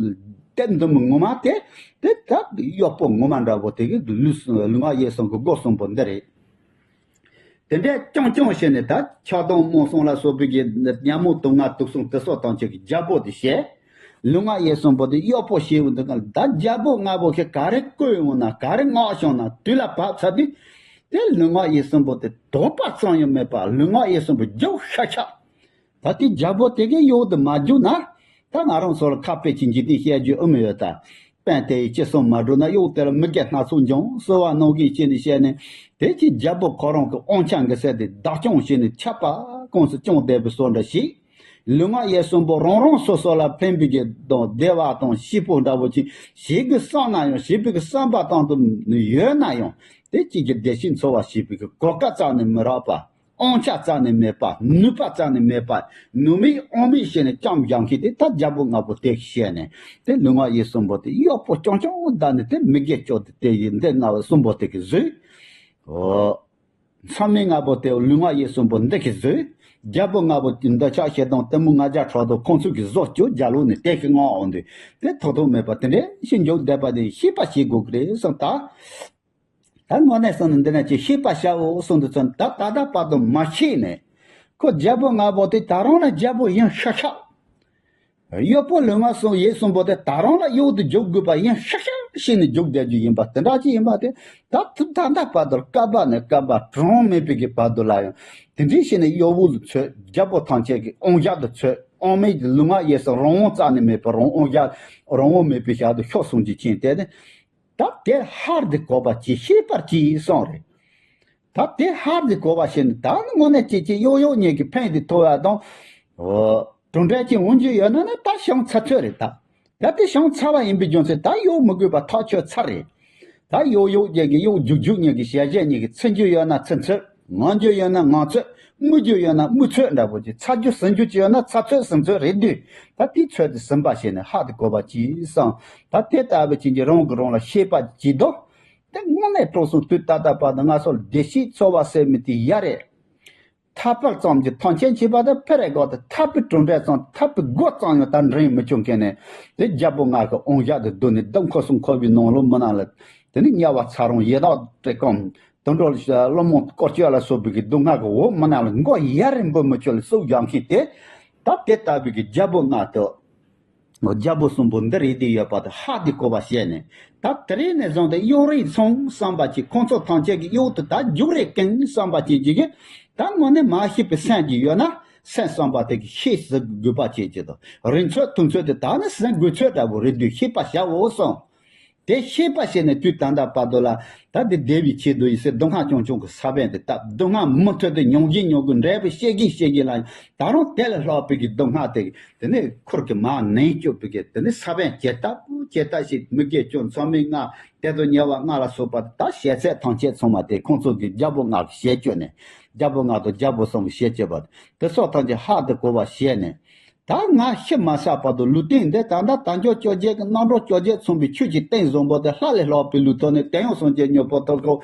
དེ་འདུག་མི་ངོ་མ་དེ་དེ་ད་གཡོག་པོ་ངོ་མ་འདྲ་པོ་དེ་གི་ལུས་ལུས་ངག་ཡིད་གསུམ་གི་སྒོ་གསུམ་པོ་འདི་རེད། དེ་འདྲའི་རྐྱང་རྐྱང་བྱས་ནས་ད་ཆགས་སྡང་རྨོངས་གསུམ་ལ་སོགས་པའི་གི་ཉོན་མོངས་དུག་ལྔ་དུག་གསུམ་དེ་སོགས་དང་བཅས་ཀྱི་རྒྱལ་པོ་དེ་བྱས། ལུས་ངག་ཡིད་གསུམ་པོ་དེ་གཡོག་པོ་བྱས་འདུག་ག་ད་རྒྱལ་པོ་ལྔ་པོ་ཞིག་ག་རེ་བསྐོས་འོང་ན་ག་རེ་མངགས་བྱུང་ན་དུས་ལ་བབ་ཚར་དུས། དེ་ལུས་ངག་ཡིད་གསུམ་པོ་དེ་དོགས་པ་ཙམ་ཡང་མེད་པ་ལུས་ངག་ཡིད་གསུམ་པོ་རྒྱུག་ཤག་ཤག་ད་དེ་རྒྱལ་པོ་དེ་གི་གཡོག་དེ་མ་རྒྱུག་ན། ད་ང་རང་ཚོ་ལ་ཁ་དཔེ་ཅིག་འཇིག་རྟེན་བཤད་རྒྱུ་ཨེ་མི་ཡོད་ད། དཔོན་དེ་ཡི་ཅི་གསུང་མ་འགྲོ་ན་གཡོག་དེ་ལ་མི་དགེ་སྣ་ཚོགས་འབྱུང་གསོལ་བ་ནང་གི་ཅི་ནས་བཤད་ནས། དེ་ཅི་རྒྱལ་པོ་ཁོ་རང་གི་དབང་ཆ་འགའ་ཤས་དེ་བདག་སྐྱོང་བྱས་ནས་ཆད་པ་ཁོངས་སུ་སྐྱོང་བསྡད་པའི་བཟོ་འདྲ་ཞིག་ལུས་ངག་ཡིད་གསུམ་པོ་རང་རང་སོ་སོ་ལ་ཕན་པའི་གི་དང་བདེ་བ་དང་སྐྱིད་པོ་འདྲ་པོ་ཅིག་བྱེད་དགོས་བསམ་ན་ཡང་བྱེད་པའི་གི་བསམ་པ་དང་དུ་ཡོད་ན་ཡང་དེ་ཅི་གི་བདེ་སྐྱིད་འཚོལ་བ་བྱེད་པའི་གི་གོ་སྐབས་རྩ་ནས་མི་རག་པ། དབང་ཆ་རྩ་ནས་མེད་པ། ནུས་པ་རྩ་ནས་མེད་པ། ནུས་མེད་དབང་མེད་བྱས་ནས་བཅོམ་བཞག་མཁན་དེ་ད་རྒྱལ་པོ་ལྔ་པོ་དེ་བཤད་ནས་དེ་ལུས་ངག་ཡིད་གསུམ་པོ་དེ་གཡོག་པོ་རྐྱང་རྐྱང་བདག་ནས་དེ་མི་དགེ་སྐྱོ་དེ་དེ་ཡིན་དེ་ལྔ་པོ་གསུམ་པོ་དེ་གི་བཟོས། ཨོ། མཚམས་མེད་ལྔ་པོ་དེ་ལུས་ངག་ཡིད་གསུམ་པོ་འདི་གི་བཟོས། རྒྱལ་པོ་ལྔ་པོ་དེ་འདོད་ཆགས་ཞེ་སྡང་གཏི་མུག་ང་རྒྱལ་ཕྲག་དོག་ཁོང་ཚོ་གི་བཟོ་བཅོས་རྒྱལ་ལོ་ནས་དེ་གི་མངགས་འོང་དུས་དེ་ཐོགས་ཐོགས་མེད་པ་དེ་འདྲས་ཤི་འཇོག་བསྡད་པ་དེ་ཤེས་པ་ཤེས་དགོས་ཀྱི་རེད་བསམ་ད། ད་དངོས་གནས་སོང་ནས་འདི་ན་ཅིག་ཤེས་པ་བྱའོ་གསུངས་འདུག་ཚོད་ད་ད་ལྟ་བར་དུ་མ་ཤེས་ནས། ཁོ་རྒྱལ་པོ་ལྔ་པོ་དེ་ད་རུང་ལ་རྒྱལ་པོ་ཡིན་ཤག་ཤག་གཡོག་པོ་ལུས་ངག་གསུམ་ཡིད་གསུམ་པོ་དེ་ད་རུང་ལ་གཡོག་ཏུ་འཇུག་དགོས་པ་ཡིན་ཤག་ཤག་ཤེས་ནས་འཇུག་བསྡད་རྒྱུ་ཡིན་པ་དེ་འདྲ་ཅིག་ཡིན་པ་དེ། ད་ད་ད་ལྟ་བར་དུ་སྐབས་བབ་ནས་སྐབས་བབ་གྲངས་མེད་པའི་གི་བར་དུ་ལ་ཡང་དེ་འདྲའི་ཤེས་ནས་གཡོག་པོ་ལ་ཚོད་རྒྱལ་པོ་ཐམས་ཅད་ཀྱི་དབང་ཞག་ཏུ་ཚོད་དབང་མེད་ཀྱི་ལུས་ངག་ཡིད་གསུམ་རང་དབང་རྩ་ནས་མེད་པར་རང་དབང་ཞག་རང་དབང་མེད་པའི་ཞག་ཏུ་ཤོར་སོང་རྒྱུ་ཅན་དེ་ནི། ད་དེ་ཧར་དེ་གོ་བ་ཅིག་ཤེས་པར་གྱིས་གསུངས་རེད། ད་དེ་ཧར་དེ་གོ་བ་ཤེས་ནས་ད་ནི་དངོས་གནས་ཅིག་ཅིག་གཡོག་གཡོག་གཉིས་ཀྱི་ཕན་དེ་ཐོགས་ཡ་དང་། འོ། གྲུབ་འབྲས་ཅིག་འོང་རྒྱུ་ཡོད་ན་ནི་ད་བྱུང་ཚར་ཚོད་རེད་ད། ད་དེ་བྱུང་ཚར་བ་ཡིན་པའི་རྒྱུ་མཚན་ད་གཡོག་མི་དགོས་པ་ཐག་ཆོད་ཚར་རེད། ད་གཡོག་གཡོག་གཉིས་ཀྱི་གཡོག་རྒྱུག་རྒྱུག་གཉིས་ཀྱི་ཞལ་བཞེས་གཉིས་ཀྱི་ཚིག་རྒྱུ་ཡོད་ན་ཚིག་ཚོད། ངང་རྒྱུ་ཡོད་ན་ངང་ཚོད། རྨུ་རྒྱུ་ཡོད་ན་རྨུ་ཚོད་འདྲ་པོ་ཅིག་ཚ་རྒྱུ་ཟིན་རྒྱུ་ཅིག་ཡོད་ན་ཚ་ཚོད་ཟིན་ཚོད་རེད་དུས། ད་དེའི་ཚོད་དེ་ཟིན་པ་ཞེས་ནས་ཧ་དེ་གོ་བ་ཅིག་བསམ། ད་དེ་ལྟ་བུ་ཅིག་གིས་རང་གིས་རང་ལ་ཤེས་པ་ཅིག་འདུག་དེ་དངོས་གནས་དྲང་སྲོང་དུས་ད་ལྟ་བར་དུ་ང་ཚོ་ལ་བདེ་སྐྱིད་འཚོལ་བ་ཟེར་མི་དེ་ཡ་རེད། ཐར་པ་ཙམ་གྱིས་ཐམས་ཅད་མཁྱེན་པ་དང་ཕེ་རེ་གོ་དེ་ཐར་པའི་གྲུབ་འབྲས་ཙམ་ཐར་པའི་སྒོ་ཙམ་ཡང་ད་འདྲེན་མི་བྱུང་མཁན་ནས་དེ་རྒྱལ་པོ་ལྔ་གི་དབང་ཞག་ཏུ་བསྡུས་ནས་སྡུག་འཁོར་གསུམ་འཁོར་བའི་ནང་ལོགས་མི་ནང་ལ་དེ་ནི་དམྱལ་བ་ཚ་རོང་ཡི་དྭགས་བཀྲེས་སྐོམ། དུད་འགྲོ་ལ་བླུན་རྨོངས་དཀོར་སྤྱོད་ལ་སོགས་པའི་གི་སྡུག་བསྔལ་གྱི་འོག་མི་ནང་ལ་མགོ་ཡར་རིང་པོ་མི་ཆོད་ལ་བཙུགས་བཞག་མཁན་དེ། ད་དེ་ལྟ་བུའི་གི་རྒྱལ་པོ་ལྔ་དང་། རྒྱལ་པོ་གསུམ་པོ་འདི་རེད་དེ་ཡོད་པ་དང་ཧ་དེ་གོ་བ་བཤད་ནས། ད་དེ་རིང་ནས་བཟུང་སྟེ་གཡོག་རེ་ཚང་བསམ་པ་ཅིག་ཁོང་ཚོ་ཐམས་ཅད་ཀྱི་གཡོག་ཏུ་ད་རྒྱུག་རེ་གང་བསམ་པ་ཅིག་ཅིག་གིས། ད་དངོས་གནས་མ་ཤེས་པའི་སེམས་ཀྱི་ཡོད་ན་སེམས་བསམ་པ་དེ་གི་ཤེས་ཟིན་དགོས་པ་བྱེད་ཀྱི་དང་རིང་ཚོད་ཐུང་ཚོད་དེ་ད་ནི་ཟིན་དགོས་ཚོད་འདྲ་པོ་རེད་དུས་ཤེས་པ་བྱའོ་གསུངས། དེ་ཤེས་པ་བྱས་ནས་དུས་ད་ལྟ་བར་དུ་ལ་ད་དེ་བདེ་བའི་ཆེད་དུ་ཡིན་ཟེར་སྡུག་བསྔལ་ཆུང་ཆུང་གི་ས་བོན་དེ་བཏབ། སྡུག་བསྔལ་མུ་མཐུད་དུ་མྱོང་གིན་མྱོང་གིན་འབྲས་བུ་སྐྱེ་གིན་སྐྱེ་གིན་ལ་ད་རུང་དེ་ལས་ལྷག་པའི་གི་སྡུག་བསྔལ་དེ་དེ་ནས་ཁུར་གི་མར་ནན་སྐྱོབ་པའི་གི་དེ་ནས་ས་བོན་ཇི་ལྟ་བུ་ཇི་ལྟ་ཞིག་མི་དགེ་བཅུ་མཚམས་མེད་ལྔ་དེ་དང་ཉེ་བ་ལྔ་ལ་སོགས་པ་ད་ཞལ་ཚད་ཐམས་ཅད་ཚང་མ་དེ་ཁོང་ཚོ་གི་རྒྱལ་པོ་ལྔ་གི་ཞལ་བཅོས་ནས་རྒྱལ་པོ་ལྔ་དང་རྒྱལ་པོ་གསུམ་གི་ཞལ་བཅོས་པ་དེ་སོགས་ཐམས་ཅད་ཧ་དེ་གོ་བ་བཤད་ནས། ད་ང་ཤི་མ་ཚར་བར་དུ་ལུས་རྟེན་འདི་ད་ལྟ་དལ་འབྱོར་བཅོ་བརྒྱད་ཀྱི་རྣམ་གྲངས་བཅོ་བརྒྱད་མཚུངས་པའི་ཆོས་ཀྱི་རྟེན་བཟང་པོ་དེ་ལྷ་ལས་ལྷག་པའི་ལུས་ཐོབ་ནས་དེ་ཡང་སངས་རྒྱས་མྱུར་པོ་ཐོབ་ཁོ།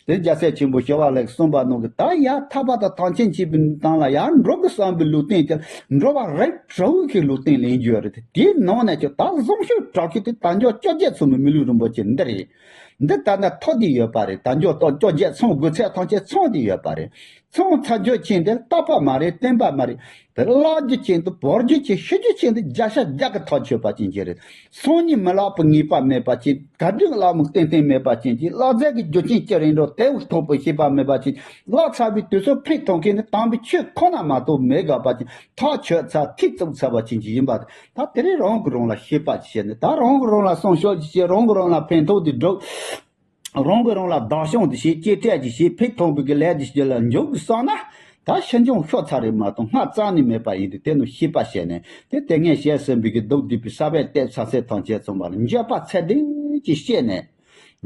དེ་རྒྱལ་སྲས་ཆེན་པོ་ཞི་བ་ལྷས་གསུངས་པ་ནང་གི་ད་ཡར་ཐར་པ་དང་ཐམས་ཅད་མཁྱེན་པའི་དང་ལ་ཡར་འགྲོ་དགོས་བསམ་པའི་ལུས་རྟེན་དེ་འགྲོ་བ་རིགས་དྲུག་གི་ལུས་རྟེན་ལེན་རྒྱུ་རེད་དེ་དེའི་ནང་ནས་ཀྱང་ད་བཟང་ཤོས་དྲག་ཤོས་དེ་དལ་འབྱོར་བཅོ་བརྒྱད་མཚུངས་པའི་མི་ལུས་རིན་པོ་ཆེ་འདི་རེད། འདི་ད་ལྟ་ཐོབ་བསྡད་ཡོད་པ་རེད། དལ་འབྱོར་ཐོབ་བཅོ་བརྒྱད་ཚང་དགོས་ཚད་ཐམས་ཅད་ཚང་བསྡད་ཡོད་པ་རེད། ཚང་ཚ་རྒྱུ་ཅན་དེ་བརྟག་པ་མ་རེད། བསྟན་པ་མ་རེད། དེ་བརླག་རྒྱུ་ཅན་དུ་བོར་རྒྱུ་ཅན་ཤི་རྒྱུ་ཅན་དུ་བརྒྱ་ཆ་བརྒྱ་གི་ཐག་ཆོད་པ་ཅན་ཅིག་རེད། སང་ཉིན་མི་ལོག་པའི་ངེས་པ་མེད་པ་ཅན། ག་དུས་བླ་མ་གཏན་གཏན་མེད་པ་ཅན་གྱི་བླ་རྫས་ཀྱི་རྒྱུ་རྐྱེན་ཅི་རིགས་འགྲོ་དེ་འུ་ཐོག་པའི་ཤེས་པ་མེད་པ་ཅན། བླ་ཚ་བའི་དུས་སུ་ཕན་ཐོགས་མཁན་ནི་དམ་པའི་ཆོས་ཁོ་ན་མ་གཏོགས་མེད་དགག་པ་ཅན། ཐག་ཆོད་ཚར་ཐིག་བཙུགས་ཚར་བ་ཅན་གྱི་ཡིན་པ། ད་དེ་རིང་རང་གི་རང་ལ་ཤེས་པ་ཅིག་བྱས་ནས། ད་རང་གི་རང་ལ་སྲུང་སྐྱོབ་ཅིག་བྱས། རང་གི་རང་ལ་ཕན་ཐོགས་དེ་སྒྲུབ། རང་གི་རང་ལ་བདག་སྐྱོང་དེ་བྱས། གཅེས་སྤྲས་ཅིག་བྱས། ཕན་ཐོགས་པའི་གི་ལས་དེ་བྱེད་ལ་འཇུག་བསམ་ན། ད་ཤིན་སྦྱངས་ཤོར་ཚར་རེད་མ་གཏོགས་སྔ་རྩ་ནས་མེད་པ་ཡིན་དུས། དེ་ནི་ཤེས་པ་བྱས་ནས། དེ་དེ་སྔས་བཤད་ཟིན་པའི་གི་སྡུག་བསྡུས་པའི་ས་བོན་གཏད་ཚར་ཚད་ཐམས་ཅད་ཚང་མ་ལ་འགྱོད་པ་ཚད་ལྡན་ཅིག་བསྐྱེད་ནས།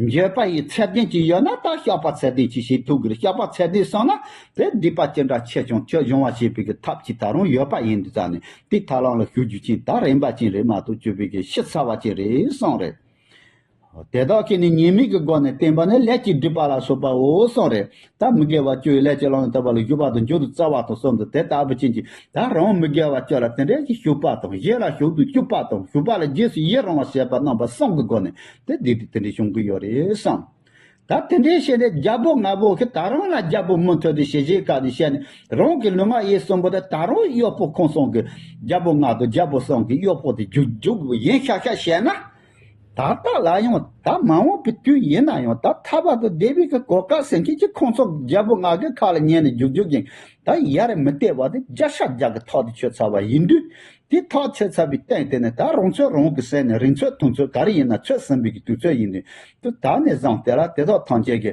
འགྱོད་པ་ཡི་ཚད་ལྡན་ཅིག་ཡོད་ན་ད་བཤགས་པ་ཚད་ལྡན་ཅིག་བྱེད་ཐུབ་ཀྱི་རེད། བཤགས་པ་ཚད་ལྡན་སོང་ན་དེ་སྡིག་པ་ཅི་འདྲ་ཆེ་ཆུང་ཁྱོད་སྦྱོང་བ་བྱེད་པའི་གི་ཐབས་ཅིག་ད་རུང་ཡོད་པ་ཡིན་དུས་ཙང་ནས། དེ་ཐབས་ལམ་ལ་ཞུགས་རྒྱུ་ཅན་ད་རན་པ་ཅན་རེད་མ་གཏོགས་སྤྱོད་པའི་གི་ཤི་ཚར་བ་ཅན་རེད་གསུངས་རེད། དེ་དག་གིས་ནི་ཉེས་དམིགས་ཀྱི་སྒོ་ནས་བསྟན་པ་ནི། ལས་ཀྱི་སྒྲིབ་པ་ལ་སོགས་པའོ་གསུངས་རེད། ད་མི་དགེ་བ་བཅུ་ཡི་ལས་ཀྱི་ལམ་ལ་བརྟག་པ་ལ་ཞུགས་པ་དང་། མཇུག་ཏུ་རྩ་བ་དང་གསུམ་དུ་དེ་ལྟ་བུ་ཅན་གྱི། ད་རང་མི་དགེ་བ་བཅུ་ལ་དེ་འདྲའི་ཞུགས་པ་དང་། གཞན་ལ་ཞུགས་དུ་བཅུག་པ་དང་། ཞུགས་པ་ལ་རྗེས་སུ་ཡི་རང་བ་བྱེད་པ་རྣམ་པ་གསུམ་གྱི་སྒོ་ནས་དེ་སྡིག་སྒྲིབ་དེ་འདྲའི་བྱུང་གི་ཡོད་རེད་བསམ། ད་དེ་འདྲའི་བཤད་ནས་རྒྱལ་པོ་ལྔ་པོ་གིས་ད་རུང་ལ་རྒྱལ་པོ་མུ་མཐུད་དེ་ཞེ་ཞེ་ག་དེ་བཤད་ནས། རང་གི་ལུས་ངག་ཡིད་གསུམ་པོ་དེ་ད་རུང་གཡོག་པོ་ཁོང་གསུམ་གྱི། རྒྱལ་པོ་ལྔ་དང་རྒྱལ་པོ་གསུམ་གྱི་གཡོག་པོ་དེ་རྒྱུག་རྒྱུག་ཡིན་ཤག་ཤག་བཤད་ན། ད་ལྟ་ལ་ཡང་ད་མ་འོངས་པའི་དུས་ཡིན་ན་ཡང་ད་ཐར་པ་དང་བདེ་བའི་གི་གོ་སྐབས་ཟེར་མཁན་གྱི་ཁོང་ཚོ་རྒྱལ་པོ་ལྔ་གི་ཁ་ལ་ཉན་ནས་རྒྱུག་རྒྱུག་ཡིན། ད་ཡར་མི་བལྟས་པ་དེ་བརྒྱ་ཆ་བརྒྱ་གི་ཐག་དེ་ཆོད་ཚར་བ་ཡིན་དུས། དེ་ཐག་ཆོད་ཚར་བའི་སྟེང་དེ་ནས་ད་རང་ཚོད་རང་གི་སེམས་ནས་རིང་ཚོད་ཐུང་ཚོད་ག་རེ་ཡིན་ན་ཚོད་ཟིན་པའི་གི་དུས་ཚོད་ཡིན་དུས། དེ་ད་ནས་བཟུང་དེ་ལ་དེ་དག་ཐམས་ཅད་ཀྱི་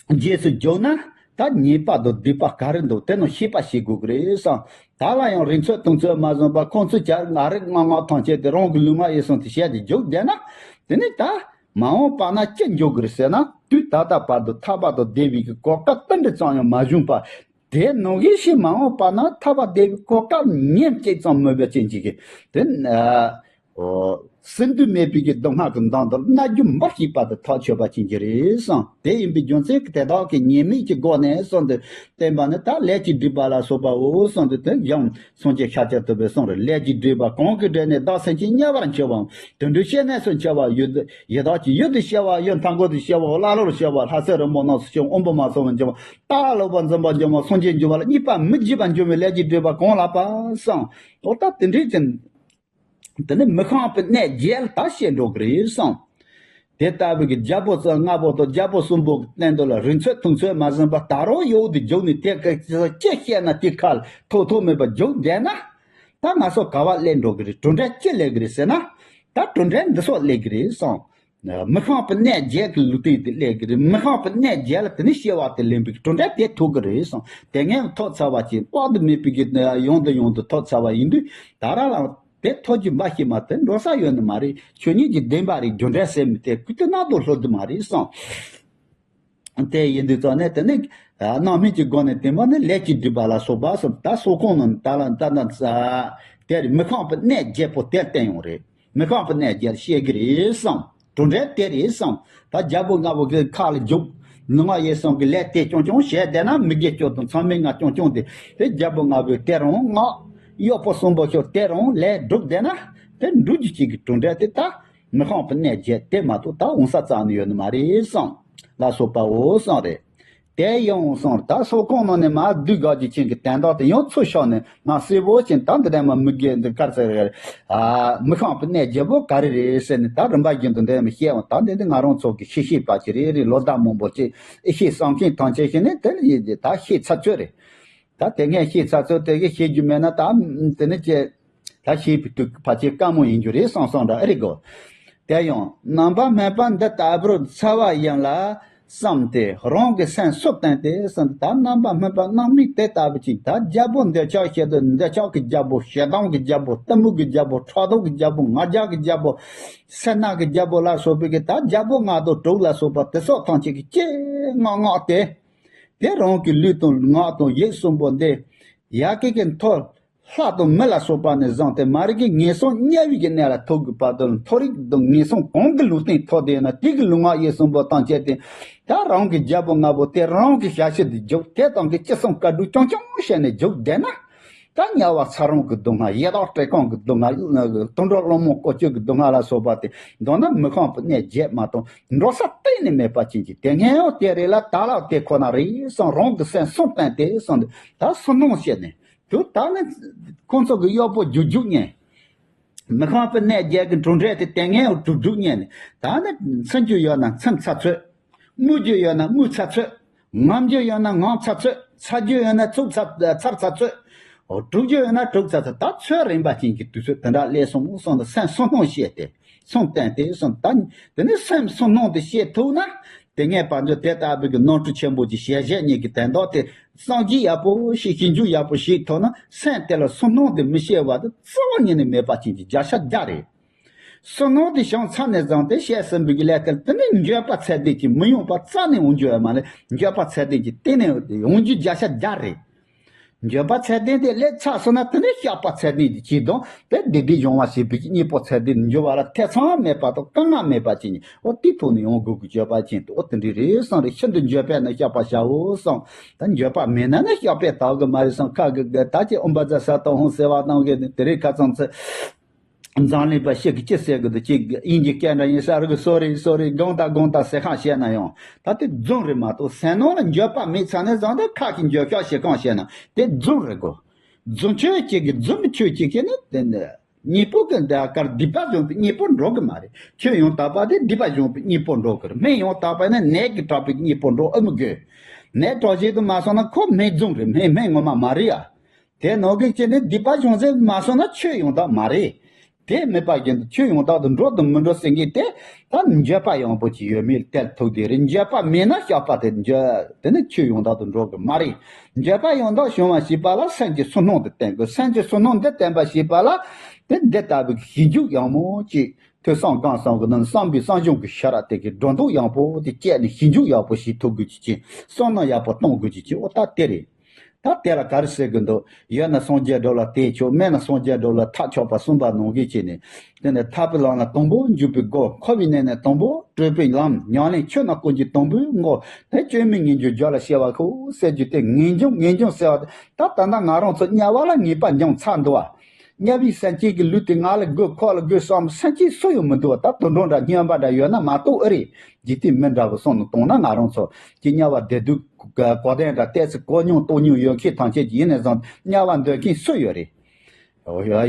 རྗེས་སུ་འཇུག་ན། ད་ཉེས་པ་དང་སྡིག་པ་ག་རེ་འདུག་དེ་རྣམས་ཤེས་པ་ཤེས་དགོས་ཀྱི་རེད་བསམ། ད་ལ་ཡང་རིང་ཚོད་ཐུང་ཚོད་མ་བཟུང་བར་ཁོང་ཚོས་ཀྱང་ང་རེ་ང་ང་ཐམས་ཅད་དེ་རང་གི་ལུས་ངག་ཡིད་གསུམ་དེ་བཤད་དེ་རྒྱུག་བསྡད་ན། དེ་ནི་ད་མ་འོངས་པ་ན་ཅི་འགྱོ་གི་རེད་ཟེར་ན། དུས་ད་ལྟ་བར་དུ་ཐར་པ་དང་བདེ་བའི་གི་གོ་སྐབས་ཏིལ་འབྲུ་ཙམ་ཡང་མ་བྱུང་བར། དེ་ནང་བཞིན་ཞིག་མ་འོངས་པ་ན་ཐར་པ་བདེ་བའི་གོ་སྐབས་ཉིན་གཅིག་ཙམ་མེད་པའི་རྐྱེན་གྱིས་ཀྱི་དེ། ཨ། ཨོ། སྲིད་མཐའ་མེད་པའི་གི་སྡུག་བསྔལ་གྱི་མདུན་དུ་མནར་གཅོད་འབའ་ཞིག་བར་དུ་ཐག་ཆོད་པ་ཅན་གྱི་རེད་གསུངས། དེ་ཡིན་པའི་རྒྱུ་མཚན་གྱིས་དེ་དག་གི་ཉེས་དམིགས་ཀྱི་སྒོ་ནས་གསུངས་ཏེ། བསྟན་པ་ནི་ད་ལས་ཀྱི་སྒྲིབ་པ་ལ་སོགས་པའོ་གསུངས་ཏེ། དེ་ཡང་སངས་རྒྱས་ཤཱཀྱ་ཐུབ་པས་གསུངས་རེད། ལས་ཀྱི་སྒྲིབ་པ་གང་གིས་བསྒྲིབས་ནས། བདག་སེམས་ཅན་དམྱལ་བར་མཆི་བའམ། དུད་འགྲོའི་སྐྱེ་གནས་སུ་མཆི་བ། ཡི་དྭགས་ཀྱི་ཡུལ་དུ་སྐྱེ་བ། ཡུལ་མཐའ་འཁོར་དུ་སྐྱེ་བ། ཀླ་ཀློར་སྐྱེ་བ། ལྷ་སྲིན་རིན་པོ་རྣམས་སུ་སྐྱེ་བ། དབང་པོ་མ་ཚང་བར་འགྱུར་བ། རྟ་ལུག་པ་འཛིན་པར་འགྱུར་བ། སངས་རྒྱས་འགྱུར་བ་ལ་གཉིས་པ་མི་བགྱིད་པར་འགྱུར་བའི་ལས་ཀྱི་སྒྲིབ་པ་གང་ལགས་པ་གསུངས། འོ་ད་དེ་འདྲའི་ཅན། དེ་ནི་མི་ཤངས་པའི་གནས་བརྒྱད་ལ་ད་བཤད་འགྲོ་གི་རེད་གསུངས། དེ་ལྟ་བུའི་གི་རྒྱལ་པོ་ལྔ་པོ་དང་རྒྱལ་པོ་གསུམ་པོ་གི་སྟེང་དུ་ལ་རིང་ཚོད་ཐུང་ཚོད་མ་ཟིན་པར་ད་རུང་གཡོག་དེ་རྒྱུག་ནས། དེ་ག་ཅི་བཤད་ན་དེ་ཁ་ལ་ཐོགས་ཐོགས་མེད་པར་རྒྱུག་བསྡད་ན། ད་ང་ཚོ་ག་བ་སླེབས་འགྲོ་གི་རེད། གྲུབ་འབྲས་ཅི་སླེབས་གི་རེད་ཟེར་ན། ད་གྲུབ་འབྲས་འདི་སོགས་སླེབས་གི་རེད་གསུངས། མི་ཤངས་པའི་གནས་བརྒྱད་ཀྱི་ལུས་རྟེན་དེ་སླེབས་ཀྱི་རེད། མི་ཤངས་པའི་གནས་བརྒྱད་ལ་དེ་ནི་སྐྱེ་བ་དེ་ལེན་པའི་གྲུབ་འབྲས་དེ་ཐོབ་ཀྱི་རེད་གསུངས། དེ་སྔོན་ཐོབ་ཚར་བ་ཅིག་དཔག་ཏུ་མེད་པའི་གི་ཡང་དུ་ཡང་དུ་ཐོབ་ཚར་བ་ཡིན་དུས། ད་རང་ལ་དེ་ཐོབ་རྒྱུ་འབའ་ཞིག་མ་གཏོགས་འགྲོ་ས་ཡོད་ནི་མ་རེད། ཆོས་ཉིད་ཀྱི་བདེན་པ་རེད། རྒྱུ་འབྲས་ཟེར་མི་དེ་ཀུན་ཏུ་རྣམ་རྟོག་ལྷོད་དུ་མ་རེད་གསུངས། དེ་ཡིན་དུས་ཙང་ནས་དེ་ནི་རྣམ་སྨིན་གྱི་སྒོ་ནས་བསྟན་པ་ནི་ལས་ཀྱི་སྒྲིབ་པ་ལ་སོགས་པ་གསུམ། ད་སོགས་ཁོངས་ནང་ད་ལ་ད་ད་དེར་མི་ཤངས་པའི་གནས་བརྒྱད་པོ་དེར་བསྟན་ཡོང་རེད། མི་ཤངས་པའི་གནས་བརྒྱད་བཤད་གི་རེད་བསམ། གྲུབ་འབྲས་དེ་རེད་བསམ། ད་རྒྱལ་པོ་ལྔ་པོ་གི་ཁ་ལ་རྒྱུག་ལུས་ངག་ཡིད་གསུམ་གི་ལས་དེ་རྐྱང་རྐྱང་བྱས་བསྡད་ན། མི་དགེ་བཅུ་དང་མཚམས་མེད་ལྔ་རྐྱང་རྐྱང་དེ། དེ་རྒྱལ་པོ་ལྔ་པོས་དེ་རང་བསྔགས། གཡོག་པོ་གསུམ་པོ་ཤོར་དེ་རང་ལས་སྒྲུབ་བསྡད་ན། དེ་འགྲུབ་རྒྱུ་ཅིག་གི་གྲུབ་འབྲས་དེ་ད་མི་ཤངས་པའི་གནས་བརྒྱད་དེ་མ་གཏོགས་ད་འོང་ས་རྩ་ནས་ཡོད་ནི་མ་རེད་བསམ། ལ་སོགས་པའོ་གསུངས་རེད། དེ་ཡང་གསུངས། ད་སོགས་ཁོངས་ནང་ནས་མ་བསྡུས་དགག་རྒྱུ་ཅན་གྱི་དོན་དག་དེ་ཡང་ཚུར་ཤོག་ནས་མ་གསལ་པོ་ཅན། ད་འདི་ནས་མ་མི་དགེ་འདི་གར་ཟེར་རེད། ཨ། མི་ཤངས་པའི་གནས་བརྒྱད་པོ་ག་རེ་རེད་ཟེར་ནས་ད་རིམ་པ་བཞིན་དུ་འདི་ནས་མི་བཤད་འོང་། ད་འདི་འདི་ང་རང་ཚོ་གི་ཤེས་ཤེས་པ་ཅིག་རེད། རེད། ལོ་ཟླ་མང་པོ་ཅིག་ཨེ་ཤེས་བསམ་མཁན་ཐམས་ཅད་ཤེས་ནས་དེ་ལ་ཡིད་ཀྱི་ད་ཤེས་ཚར་ཚོད་རེད། ད་དེ་སྔས་ཤེས་ཚར་ཚོད་དེ་གི་ཤེས་རྒྱུ་མེད་ན་ད་དེ་ནས་ཅི། ད་ཤེས་པའི་དུས་ཕལ་ཆེར་དཀའ་མོ་ཡིན་རྒྱུ་རེད་བསམ་བསམ་འདྲ་ཨེ་རེད་གོ། དེ་ཡང་རྣམ་པར་སྨིན་པ་འདི་ལྟ་བུར་འཚལ་བ་ཡིན་ལ་བསམ་སྟེ། རང་གི་སེམས་སུ་བསྟན་ཏེ་གསུངས། ད་རྣམ་པར་སྨིན་པ་རྣམ་སྨིན་དེ་ལྟ་བུ་ཅིག་ད་རྒྱལ་པོ་འདོད་ཆགས་ཞེ་སྡང་འདོད་ཆགས་ཀྱི་རྒྱལ་པོ། ཞེ་སྡང་གི་རྒྱལ་པོ། གཏི་མུག་གི་རྒྱལ་པོ། ཕྲག་དོག་གི་རྒྱལ་པོ། ང་རྒྱལ་གྱི་རྒྱལ་པོ། སེར་སྣ་གི་རྒྱལ་པོ་ལ་སོགས་པའི་གི་ད་རྒྱལ་པོ་ལྔ་དང་དྲུག་ལ་སོགས་པ་དེ་སོགས་ཐམས་ཅད་ཀྱིས་ཅི་མངགས་མངགས་ཏེ། དེ་རང་གི་ལུས་དང་ངག་དང་ཡིད་གསུམ་པོ་འདི་ཡ་གི་གི་མཐོ། ལྷ་དང་མི་ལ་སོགས་པ་ནས་བཟུང་སྟེ་མ་རིག་གི་ངན་སོང་དམྱལ་བའི་གི་གནས་ལ་ཐུག་གི་བར་དུ་མཐོ་རིས་དང་ངན་སོང་གང་གི་ལུས་རྟེན་ཐོབ་བསྡད་ན། དེ་གི་ལུས་ངག་ཡིད་གསུམ་པོ་ཐམས་ཅད་དེ་ད་རང་གི་རྒྱལ་པོ་ལྔ་པོ་དེ་རང་གི་ཞལ་ཕྱིར་དུ་རྒྱུག་དེ་དང་གི་ཅི་གསུང་བཀའ་སྒྲུབ་རྐྱང་རྐྱང་བྱས་ནས་རྒྱུག་བསྡད་ན། ད་དམྱལ་བ་ཚ་རོང་གི་སྡུག་བསྔལ། ཡི་དྭགས་བཀྲེས་སྐོམ་གྱི་སྡུག་བསྔལ། དུད་འགྲོ་སློང་མོ་བཀོལ་སྤྱོད་ཀྱི་སྡུག་བསྔལ་ལ་སོགས་པ་དེ། མདོར་ན་མི་ཤོང་པའི་གནས་བརྒྱད་མ་གཏོགས་འགྲོ་ས་གཏན་ནས་མེད་པ་ཅན་གྱི་དེ་སྔའི་འོ་དེ་རེད་ལ། ད་ལོག་དེ་ཁོ་ན་རེད་གསུངས། རང་གི་སེམས་སུན་བཏང་སྟེ་གསུངས་ཏེ། ད་བསམ་མནོ་བྱས་ནས་དུ་ད་ནི་ཁོང་ཚོ་གི་གཡོག་པོ་རྒྱུག་རྒྱུག་ཉན། མི་ཤོང་པའི་གནས་བརྒྱད་ཀྱི་གྲུབ་འབྲས་དེ་དེ་སྔའི་འོ་གྲུབ་གྲུབ་ཉན་ནས། ད་ནི་ཚིམ་རྒྱུ་ཡོད་ན་ཚིམ་ཚར་ཚོད། རྨུ་རྒྱུ་ཡོད་ན་རྨུ་ཚར་ཚོད། ངམ་རྒྱུ་ཡོད་ན་ངམ་ཚར་ཚོད། ཚ་རྒྱུ་ཡོད་ན་ཚུགས་ཚར་ཚར་ཚར་ཚོད། འོ་དཀྲུག་རྒྱུ་ཡོད་ན་དཀྲུག་ཚར་ཚོད། ད་ཚོད་རན་པ་ཅན་གྱི་དུས་ཚོད་དེ་འདྲ་སླེབས་སོང་གསུངས་ཏེ། སེམས་བསམ་མནོ་བྱས་ཏེ་སེམས་བརྟན་ཏེ་གསུངས། ད་དེ་ནས་སེམས་བསམ་མནོ་དེ་བྱེད་ཐུབ་ན། དེ་སྔའི་བར་འཇོག་དེ་ལྟ་བུའི་གི་ནོར་འཁྲུལ་ཆེན་པོ་ཅིག་ཞལ་བཞེས་ཉིད་ཀྱི་དོན་དག་དེ་བསམ་གཞིག་ཡག་པོ་ཞིག་ཞིབ་འཇུག་ཡག་པོ་ཞིག་ཐོག་ན། སེམས་དེ་ལ་བསམ་མནོ་དེ་མི་བྱེད་པ་དེ་རྩ་བ་ཉིད་ནས་མེད་པ་ཅན་གྱི་བརྒྱ་ཆ་བརྒྱ་རེད། བསམ་མནོ་དེ་བྱུང་ཚར་ནས་བཟུང་སྟེ་བྱས་ཟིན་པའི་གི་ལས་དེ་དེ་ནི་འགྱོད་པ་ཚད་ལྡན་གྱི་མི་ཡོང་པ་རྩ་ནས་འོང་རྒྱུ་ཡོད་མ་རེད། འགྱོད་པ་ཚད་ལྡན་གྱི་གཏན་ནས་འོང་རྒྱུ་བརྒྱ་ཆ་བརྒྱ་རེད། འགྱོད་པ་ཚད་ལྡན་དེ་སླེབས་ཚར་སོང་ན། དེ་ནི་བཤགས་པ་ཚད་ལྡན་གྱི་ཆེད་དུ་དེ་བདེ་སྡུག་སྦྱོང་བ་བྱེད་པའི་གི་གཉེན་པོ་ཚད་ལྡན། འགྱོད་པ་ལ་ཐེ་ཚོམ་མེད་པ་དང་དཀའ་ངལ་མེད་པ་ཅན་གྱི་འོ་དེ་ཐོག་ནས་ཡོང་དགོས་ཀྱི་འགྱོད་པ་ཅན་དེ་འོ་དེ་འདྲ་རེད་བསམ་རེད། ཤིན་ཏུ་འགྱོད་པས་ན་བཤགས་པར་བྱའོ་གསུངས། ད་འགྱོད་པ་མེད་ན་ནི་བཤགས་པས་དག་གི་མ་རེད་བསམ། ཁ་གི་གི་ད་ཅི་ཨོཾ་བཛྲ་ས་ཏྭ་ཧཱུྃ་ཟེར་བ་དང་གི་དེ་རིང་ཁ་ཚང་ཚེ། འཛམ་གླིང་པ་ཤི་གི་ཅི་ཟེར་གི་འདུག་ཅིག་དབྱིན་ཇི་སྐད་འདྲ་ཡིན་ས་རེད་གི། སོ་རི་སོ་རི། དགོངས་དག་དགོངས་དག་ཟེར་ཁང་བཤད་ན་ཡང་ད་དེ་རྫུན་རེད་མ་གཏོགས། སེམས་ནང་ལ་འགྱོད་པ་མེད་ཚར་ནས་བཟུང་སྟེ་ཁ་གི་འགྱོད་བཤགས་བྱེད་ཁང་བཤད་ན་དེ་རྫུན་རེད་གོ། རྫུན་ཆོས་གཅིག་གི་རྫུན་མི་ཆོས་གཅིག་གི་ནི་དེ་ནི་གཉེན་པོ་གི་འདི་ཨ་ཀར་སྡིག་པ་སྦྱོང་བའི་གཉེན་པོ་འགྲོ་གི་མ་རེད། ཆོས་ཡང་དག་པ་དེ་སྡིག་པ་སྦྱོང་བའི་གཉེན་པོ་འགྲོ་གི་རེད། སྨན་ཡང་དག་པ་ནི་ནད་ཀྱིས་དྲག་པའི་གཉེན་པོ་འགྲོ་ཨེ་མི་དགོས། ནད་དྲག་བྱེད་དུ་མ་སོང་ན་ཁོ་སྨན་རྫུན་རེད། སྨན་སྨན་ངོ་མ་མ་རེད་ཡ། དེ་ནང་གི་ཅི་ནི་སྡིག་པ་སྦྱོང་ཚེ་མ་སོང་ན་ཆོས་ཡང་དག་མ་རེད། དེ་མེད་པ་བཞིན་དུ་ཆོས་ཡང་དག་ཏུ་འགྲོ་དང་མི་འགྲོ་ཟེར་མཁན་དེ་ད་འགྱོད་པ་ཡངས་པོ་ཅིག་ཡོད་མེད་གཏན་ཐུག་དེ་རེད། འགྱོད་པ་མེད་ན་བཤགས་པ་དེ་འགྱོད་དེ་ནི་ཆོས་ཡང་དག་ཏུ་འགྲོ་གི་མ་རེད། འགྱོད་པ་ཡང་དག་བྱུང་བ་ཞེས་པ་ལ་སེམས་ཀྱི་བསམ་མནོ་འདི་བསྟན་དགོས། སེམས་ཀྱི་བསམ་མནོ་འདི་བསྟན་པ་ཞེས་པ་ལ་དེ་འདི་ལྟ་བུའི་ཞིབ་འཇུག་ཡག་མོ་ཅིག་ཐོས་བསམ་སྒོམ་གསུམ་གྱི་ནང་བསམ་པའི་བསམ་བྱུང་གི་ཤེས་རབ་དེ་གི་སྒྲོ་འདོགས་ཡག་པོ་དེ་བཅད་ནས་ཞིབ་འཇུག་ཡག་པོ་ཞིག་ཐུབ་དགོས་ཀྱི་ཅིག་བསམ་མནོ་ཡག་པོ་གཏོང་དགོས་ཀྱི་ཅིག་འོ་ད་དེ་རེད། ད་དེ་ལ་ག་རེ་ཟེར་གི་འདུག་ཡོད་ན་སངས་རྒྱས་འགྲོ་ལ་དེས་ཆོག་མེད་ན་སངས་རྒྱས་འགྲོ་ལ་ཐབས་ཆོག་པ་གསུངས་པ་ནང་བཞིན་བྱས་ནས། དེ་ནས་ཐར་པའི་ལམ་ལ་དང་པོ་འཇུག་པའི་སྒོ། འཁོར་བའི་གནས་ནས་དང་པོ་གྲོལ་བའི་ལམ། ཉམས་ལེན་ཆོས་རྣམས་ཀུན་གྱི་དང་པོའི་སྔོ། དེ་བཅོས་མིན་ངེས་འབྱུང་རྒྱུད་ལ་སྐྱེ་བ་ཤོག་ཟེར་རྒྱུ་དེ། ངེས་འབྱུང་ངེས་འབྱུང་ཟེར་བ་དེ་ད་ད་ལྟ་ང་རང་ཚོ་དམྱལ་བ་ལ་ངེས་པ་འབྱུང་ཚར་འདུག་བ། དམྱལ་བའི་སེམས་ཅན་གྱི་ལུས་དེ་ང་ལ་དགོས་ཁོ་ལ་དགོས་བསམ་སེམས་ཅན་སུ་ཡང་མི་འདུག་བ། ད་དུད་འགྲོ་འདྲ་སྨྱོན་པ་འདྲ་ཡོད་ན་མ་གཏོགས་ཨེ་རེད། འཇིག་རྟེན་མི་འདྲ་བོ་སོང་ནས་གཏོང་ན་ང་རང་ཚོ་གི་དམྱལ་བ་བདེ་སྡུག་གོ་དོན་འདྲ་ཏོག་ཙམ་གོ་མྱོང་རྟོགས་མྱོང་ཡོད་མཁན་ཐམས་ཅད་ཀྱི་ཡིན་ནས་བཟུང་དམྱལ་བ་འདོད་མཁན་སུ་ཡོད་རེད།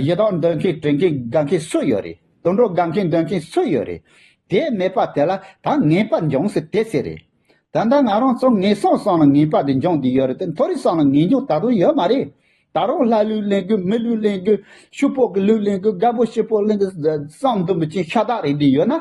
ཡི་དྭགས་འདོད་མཁན་དྲན་མཁན་དགའ་མཁན་སུ་ཡོད་རེད། དུད་འགྲོ་དགའ་མཁན་འདོད་མཁན་སུ་ཡོད་རེད། དེ་མེད་པ་དེ་ལ་ད་ངེས་པ་འབྱུང་ཟེར་དེ་ཟེར་རེད། ད་ལྟ་ང་རང་ཚོ་ངན་སོང་གསུམ་ལ་ངེས་པ་དེ་འབྱུང་བསྡད་ཡོད་རེད་དེ། མཐོ་རིས་གསུམ་ལ་ངེས་འབྱུང་ད་དུང་ཡོད་མ་རེད། ད་རུང་ལྷ་ལུས་ལེན་དགོས། མི་ལུས་ལེན་དགོས། ཕྱུག་པོ་གི་ལུས་ལེན་དགོས། རྒད་པོ་ཕྱུག་པོ་ལེན་དགོས་བསམ་འདུན་པ་ཅན་ཤ་སྟག་རེད་དེ་ཡོད་ན་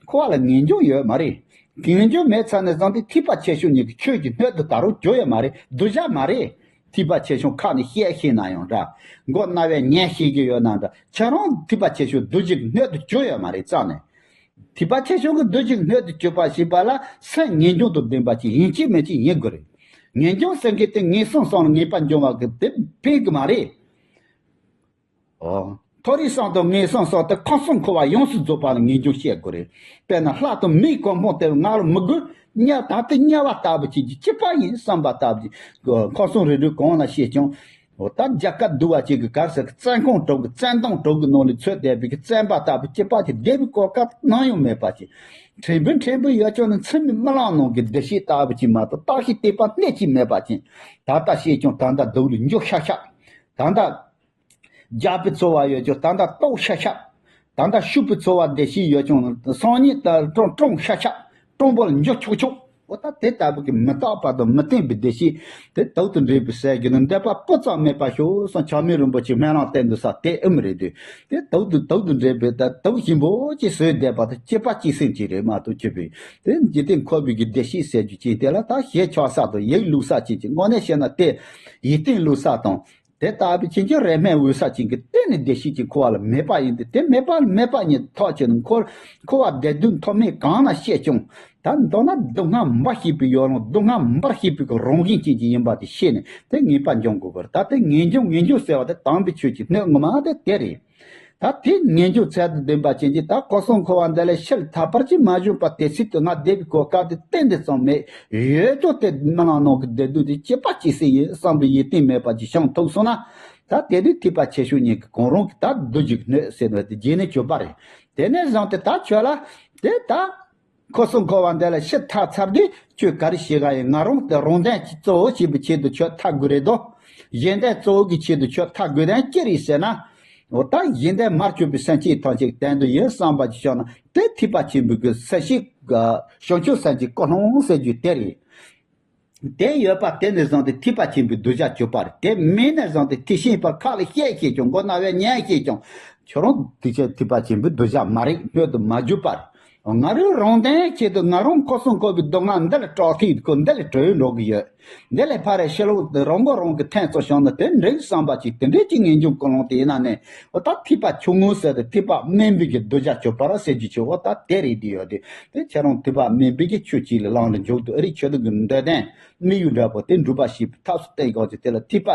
ཁོ་ལ་ངེས་འབྱུང་ཡོད་མ་རེད། ངེས་འབྱུང་མེད་ཚར་ནས་བཟུང་སྟེ་ཐེག་པ་ཆེ་ཆུང་གཉིས་ཀྱི་ཆོས་ཀྱི་སྣོད་དུ་ད་རུང་གྱུར་ཡོད་མ་རེད། གདུལ་བྱ་མ་རེད། ཐེག་པ་ཆེ་ཆུང་ཁ་ནས་བཤད་ཤེས་ན་ཡང་འདྲ། མགོ་རྣ་བས་ཉན་ཤེས་ཀྱི་ཡོད་ན་འདྲ། ཁྱེད་རང་ཐེག་པ་ཆེ་ཆུང་རྡོ་རྗེ་གི་སྣོད་དུ་གྱུར་ཡོད་མ་རེད་རྩ་ནས། ཐེག་པ་ཆེ་ཆུང་གི་རྡོ་རྗེ་གི་སྣོད་དུ་གྱུར་པ་ཞེས་པ་ལ་སེམས་ངེས་འབྱུང་དང་ལྡན་པ་ཅིག་ཡིན་གཅིག་མིན་གཅིག་ཡིན་དགོས་རེད། ངེས་འབྱུང་ཟེར་མཁན་དེ་ངན་སོང་གསུམ་ལ་ངེས་པ་འབྱུང་བ་གི་དེ་ཕན་གི་མ་རེད། ཨོ། མཐོ་རིས་གསུམ་དང་ངན་སོང་གསུམ་དེ་ཁམས་གསུམ་འཁོར་བ་ཡོངས་སུ་རྫོགས་པ་ལ་ངེས་འབྱུང་བཤད་དགོས་རེད། དཔེར་ན་ལྷ་དང་མིའི་གོ་འཕང་དེ་ང་ལ་མི་དགོས། དམྱལ་ད་ལྟའི་དམྱལ་བ་ལྟ་བུ་ཅིག་གི་སྐྱིད་པ་ཡིན་བསམ་པ་ལྟ་བུ་ཅིག་ཁམས་གསུམ་རིགས་དྲུག་གང་ལ་སྐྱེས་ཀྱང་། འོ་ད་རྒྱ་གར་འདུལ་བ་ཅིག་གི་གར་ཟེར་གི་བཙན་ཁང་དྲུག་གི་བཙན་དོང་དྲུག་གི་ནང་ལ་ཚུད་བསྡད་པའི་གི་བཙན་པ་ལྟ་བུ་སྐྱིད་པ་ཅིག་བསྡད་པའི་གོ་སྐབས་ནམ་ཡང་མེད་པ་ཅིག་ཕྲན་བུ་ཕྲན་བུ་ཡོད་ཀྱང་ནི་ཚུལ་མིན་རྨི་ལམ་ནང་གི་བདེ་སྐྱིད་ལྟ་བུ་ཅིག་མ་གཏོགས་བརྟག་ཞིབ་བལྟས་པ་སྣེ་གཅིག་མེད་པ་ཅིག་ད་ལྟ་སྐྱེས་ཀྱང་ད་ལྟ་སྡུག་ལ་འཇུག་ཤག་ཤག་ད་ལྟ། རྒྱལ་པོའི་འཚོ་བ་ཡོད་ཀྱང་ད་ལྟ་ལྟོགས་ཤག་ཤག་ད་ལྟ་ཕྱུག་པོའི་འཚོ་བ་བདེ་སྐྱིད་ཡོད་ཀྱང་སང་ཉིན་ད་གྲོངས་གྲོངས་ཤག་ཤག་སྤྲང་པོ་ལ་འགྱུར་ཆོག་ཆོག་འོ་ད་དེ་ལྟ་བུ་གི་མི་རྟག་པ་དང་མི་བརྟན་པའི་བདེ་སྐྱིད་དེ་དུག་ཏུ་འདྲེས་པའི་ཟས་ཀྱི་ནི་འདོད་པ་སྤུ་ཙམ་མེད་པར་ཤོག་གསུངས། ཆགས་མེད་རིན་པོ་ཆེ་སྨོན་ལམ་བསྟན་འདུག་ས་དེ་ཨེ་མི་རེད་དེ། དེ་དུག་ཏུ་དུག་ཏུ་འདྲེས་པའི་ད་དུག་ཞིམ་པོ་ཅིག་ཟོས་བསྡད་པ་དང་སྐྱིད་པ་སྐྱིད་སེམས་ཅིག་རེད་མ་གཏོགས་ཁྱོད་པའི་དེ་འཇིག་རྟེན་འཁོར་བའི་གི་བདེ་སྐྱིད་ཟེར་རྒྱུ་ཅིག་དེ་ལ་ད་ཞེ་ཆགས་ས་དང་ཡིད་ལུག་ས་ཅིག་ཅིག་དངོས་གནས་བཤད་ན་དེ་ཡིད་བརྟན་ལུག་ས་དང་། དེ་ལྟ་བུའི་ཕྱིན་ཅི་རེ་སྨོན་འོས་ས་ཅན་གྱི་གཏན་ནས་བདེ་སྐྱིད་ཀྱི་འཁོར་བ་ལ་མེད་པ་ཡིན་ཏེ། དེ་མེད་པ་ལ་མེད་པ་ཉིད་ཐག་ཆོད་ནས་འཁོར་འཁོར་བ་བདེ་སྡུག་མཐོ་དམན་གང་ན་སྐྱེས་ཀྱང་། ད་མདོར་ན་སྡུག་བསྔལ་འབའ་ཞིག་པའི་ཡོ་ལང་སྡུག་བསྔལ་འབར་ཞིག་པའི་གི་རང་བཞིན་ཅན་གྱི་ཡིན་པ་དེ་ཤེས་ནས་དེ་ངེས་པ་འབྱུང་དགོས་པར། ད་དེ་ངེས་འབྱུང་ངེས་འབྱུང་ཟེར་བ་དེ་དམ་པའི་ཆོས་ཀྱི་སྣོད་ངོ་མ་དེ་དེ་རེད། ད་དེ་ངེས་འབྱུང་ཚད་དང་ལྡན་པ་ཅན་གྱི་ད་སྐུ་གསུང་འཁོར་བ་འདི་ལས་ཕྱིར་ཐར་པར་ཅིག་མ་བྱུང་བ་དེ་སྲིད་དུ་ང་བསྡད་པའི་གོ་སྐབས་དེ་ཏན་ཏན་ཙམ་མེད། ཡོད་ཀྱང་དེ་མི་ལང་ནང་གི་བདེ་སྡུག་དེ་སྐྱེད་པ་སྐྱེད་སྲིད་ཡིན་བསམ་པའི་ཡིད་རྟོན་མེད་པ་ཅིག་བྱུང་ཐུབ་སོང་ན། ད་དེ་དུས་ཐེག་པ་ཆེ་ཤོས་ཉིད་ཀྱི་གང་རུང་གི་ད་བདུད་ཀྱི་སྣོད་ཟེར་བ་དེ་རྗེས་ནས་གྱུར་པ་རེད། དེ་ནས་བཟུང་སྟེ་ད་ཁྱོད་ལ་དེ་ད། སྐུ་གསུང་འཁོར་བ་འདི་ལ་ཕྱིར་ཐར་ཚར་དུས་ཁྱོད་ག་རེ་བྱེད་ག་ཡིན། ང་རང་དེ་རང་དོན་གྱི་གཙོ་བོ་བྱེད་པའི་ཆེད་དུ་ཁྱོད་ཐར་དགོས་རེད་དོ། གཞན་དོན་གཙོ་བོ་གི་ཆེད་དུ་ཁྱོད་ཐར་དགོས་དོན་ཅི་རེད་ཟེར་ན། འོ་ད་གཞན་དོན་མར་གྱུར་པའི་སེམས་བསྐྱེད་ཐམས་ཅད་དོན་དུ་ཡིན་བསམ་པ་ཅིག་བྱུང་ན་དེ་ཐེག་པ་ཆེན་པོའི་གི་སེམས་བསྐྱེད་བྱང་ཆུབ་སེམས་ཀྱི་ཀུན་སློང་ཟེར་རྒྱུ་དེ་རེད། དེ་ཡོད་པ་དེ་ནས་བཟུང་སྟེ་ཐེག་པ་ཆེན་པོའི་གདུལ་བྱ་གྱུར་པ་རེད། དེ་མིན་ནས་བཟུང་སྟེ་ཐེག་ཆེན་པ་ཁ་ལ་བཤད་ཤེས་ཀྱང་མགོ་ན་བས་ཉན་ཤེས་ཀྱང་ཁྱོད་རང་དེ་ཆེད་ཐེག་པ་ཆེན་པོའི་གདུལ་བྱ་མ་རེད། སྣོད་དུ་མ་གྱུར་པ་རེད། ང་རང་རང་དོན་ཆེད་དུ་ང་རང་སྐུ་གསུང་འཁོར་བའི་སྡུག་བསྔལ་འདི་ལ་སྐྲག་ཐིག་ཁོ་འདི་ལ་གྲོལ་འགྲོ་གི་ཡོད། འདི་ལས་ཕ་རེ་ཕྱི་ལོགས་དེ་རང་མགོ་རང་གི་ཐན་ཚོ་བྱུང་ན་དེ་འགྲིག་བསམ་པ་ཅིག་དེ་འདྲའི་ཅིག་ངེས་འབྱུང་ཀུན་སློང་དེ་ཡིན་ན་ནས་འོ་ད་ཐེག་པ་ཆུང་ངུ་ཟེར་ཏེ་ཐེག་པ་དམན་པའི་གི་གདུལ་བྱ་གྱུར་པ་ར་ཟེར་རྒྱུ་ཆེ་འོ་ད་དེ་རེད་དེ་ཡོད་དེ། དེ་ཁྱེད་རང་ཐེག་པ་དམན་པའི་གི་ཆོས་ཅིག་ལ་ལངས་ནས་འཇུག་ཏུ་ཨ་རི་ཆོས་དུ་གི་འདོད་དོན་དམིགས་ཡུལ་འདྲ་པོ་དེ་འགྲུབ་པ་ཞིག་ཐབས་སུ་བསྟན་གང་ཅི་དེ་ལ་ཐེག་པ་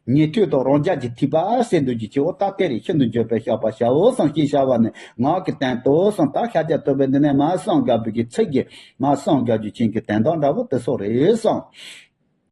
ཉན་ཐོས་དང་རང་རྒྱལ་གྱི་ཐེག་པ་ཟེར་འདུག་ཅི་ཆེ་འོ་ད་དེ་རེད། ཤིན་ཏུ་འཇོན་པའི་བཤགས་པ་བྱའོ་གསུངས་ཤིང་བྱ་བ་ནི་ངག་གི་དོན་དུ་གསུངས། ད་ཤཱཀྱ་ཐུབ་པས་འདི་ནས་མ་གསུངས་དགའ་བའི་གི་ཚིག་གི་མ་གསུངས་དགའ་རྒྱུ་ཅན་གྱི་དོན་དག་འདྲ་པོ་དེ་སོགས་རེད་གསུངས།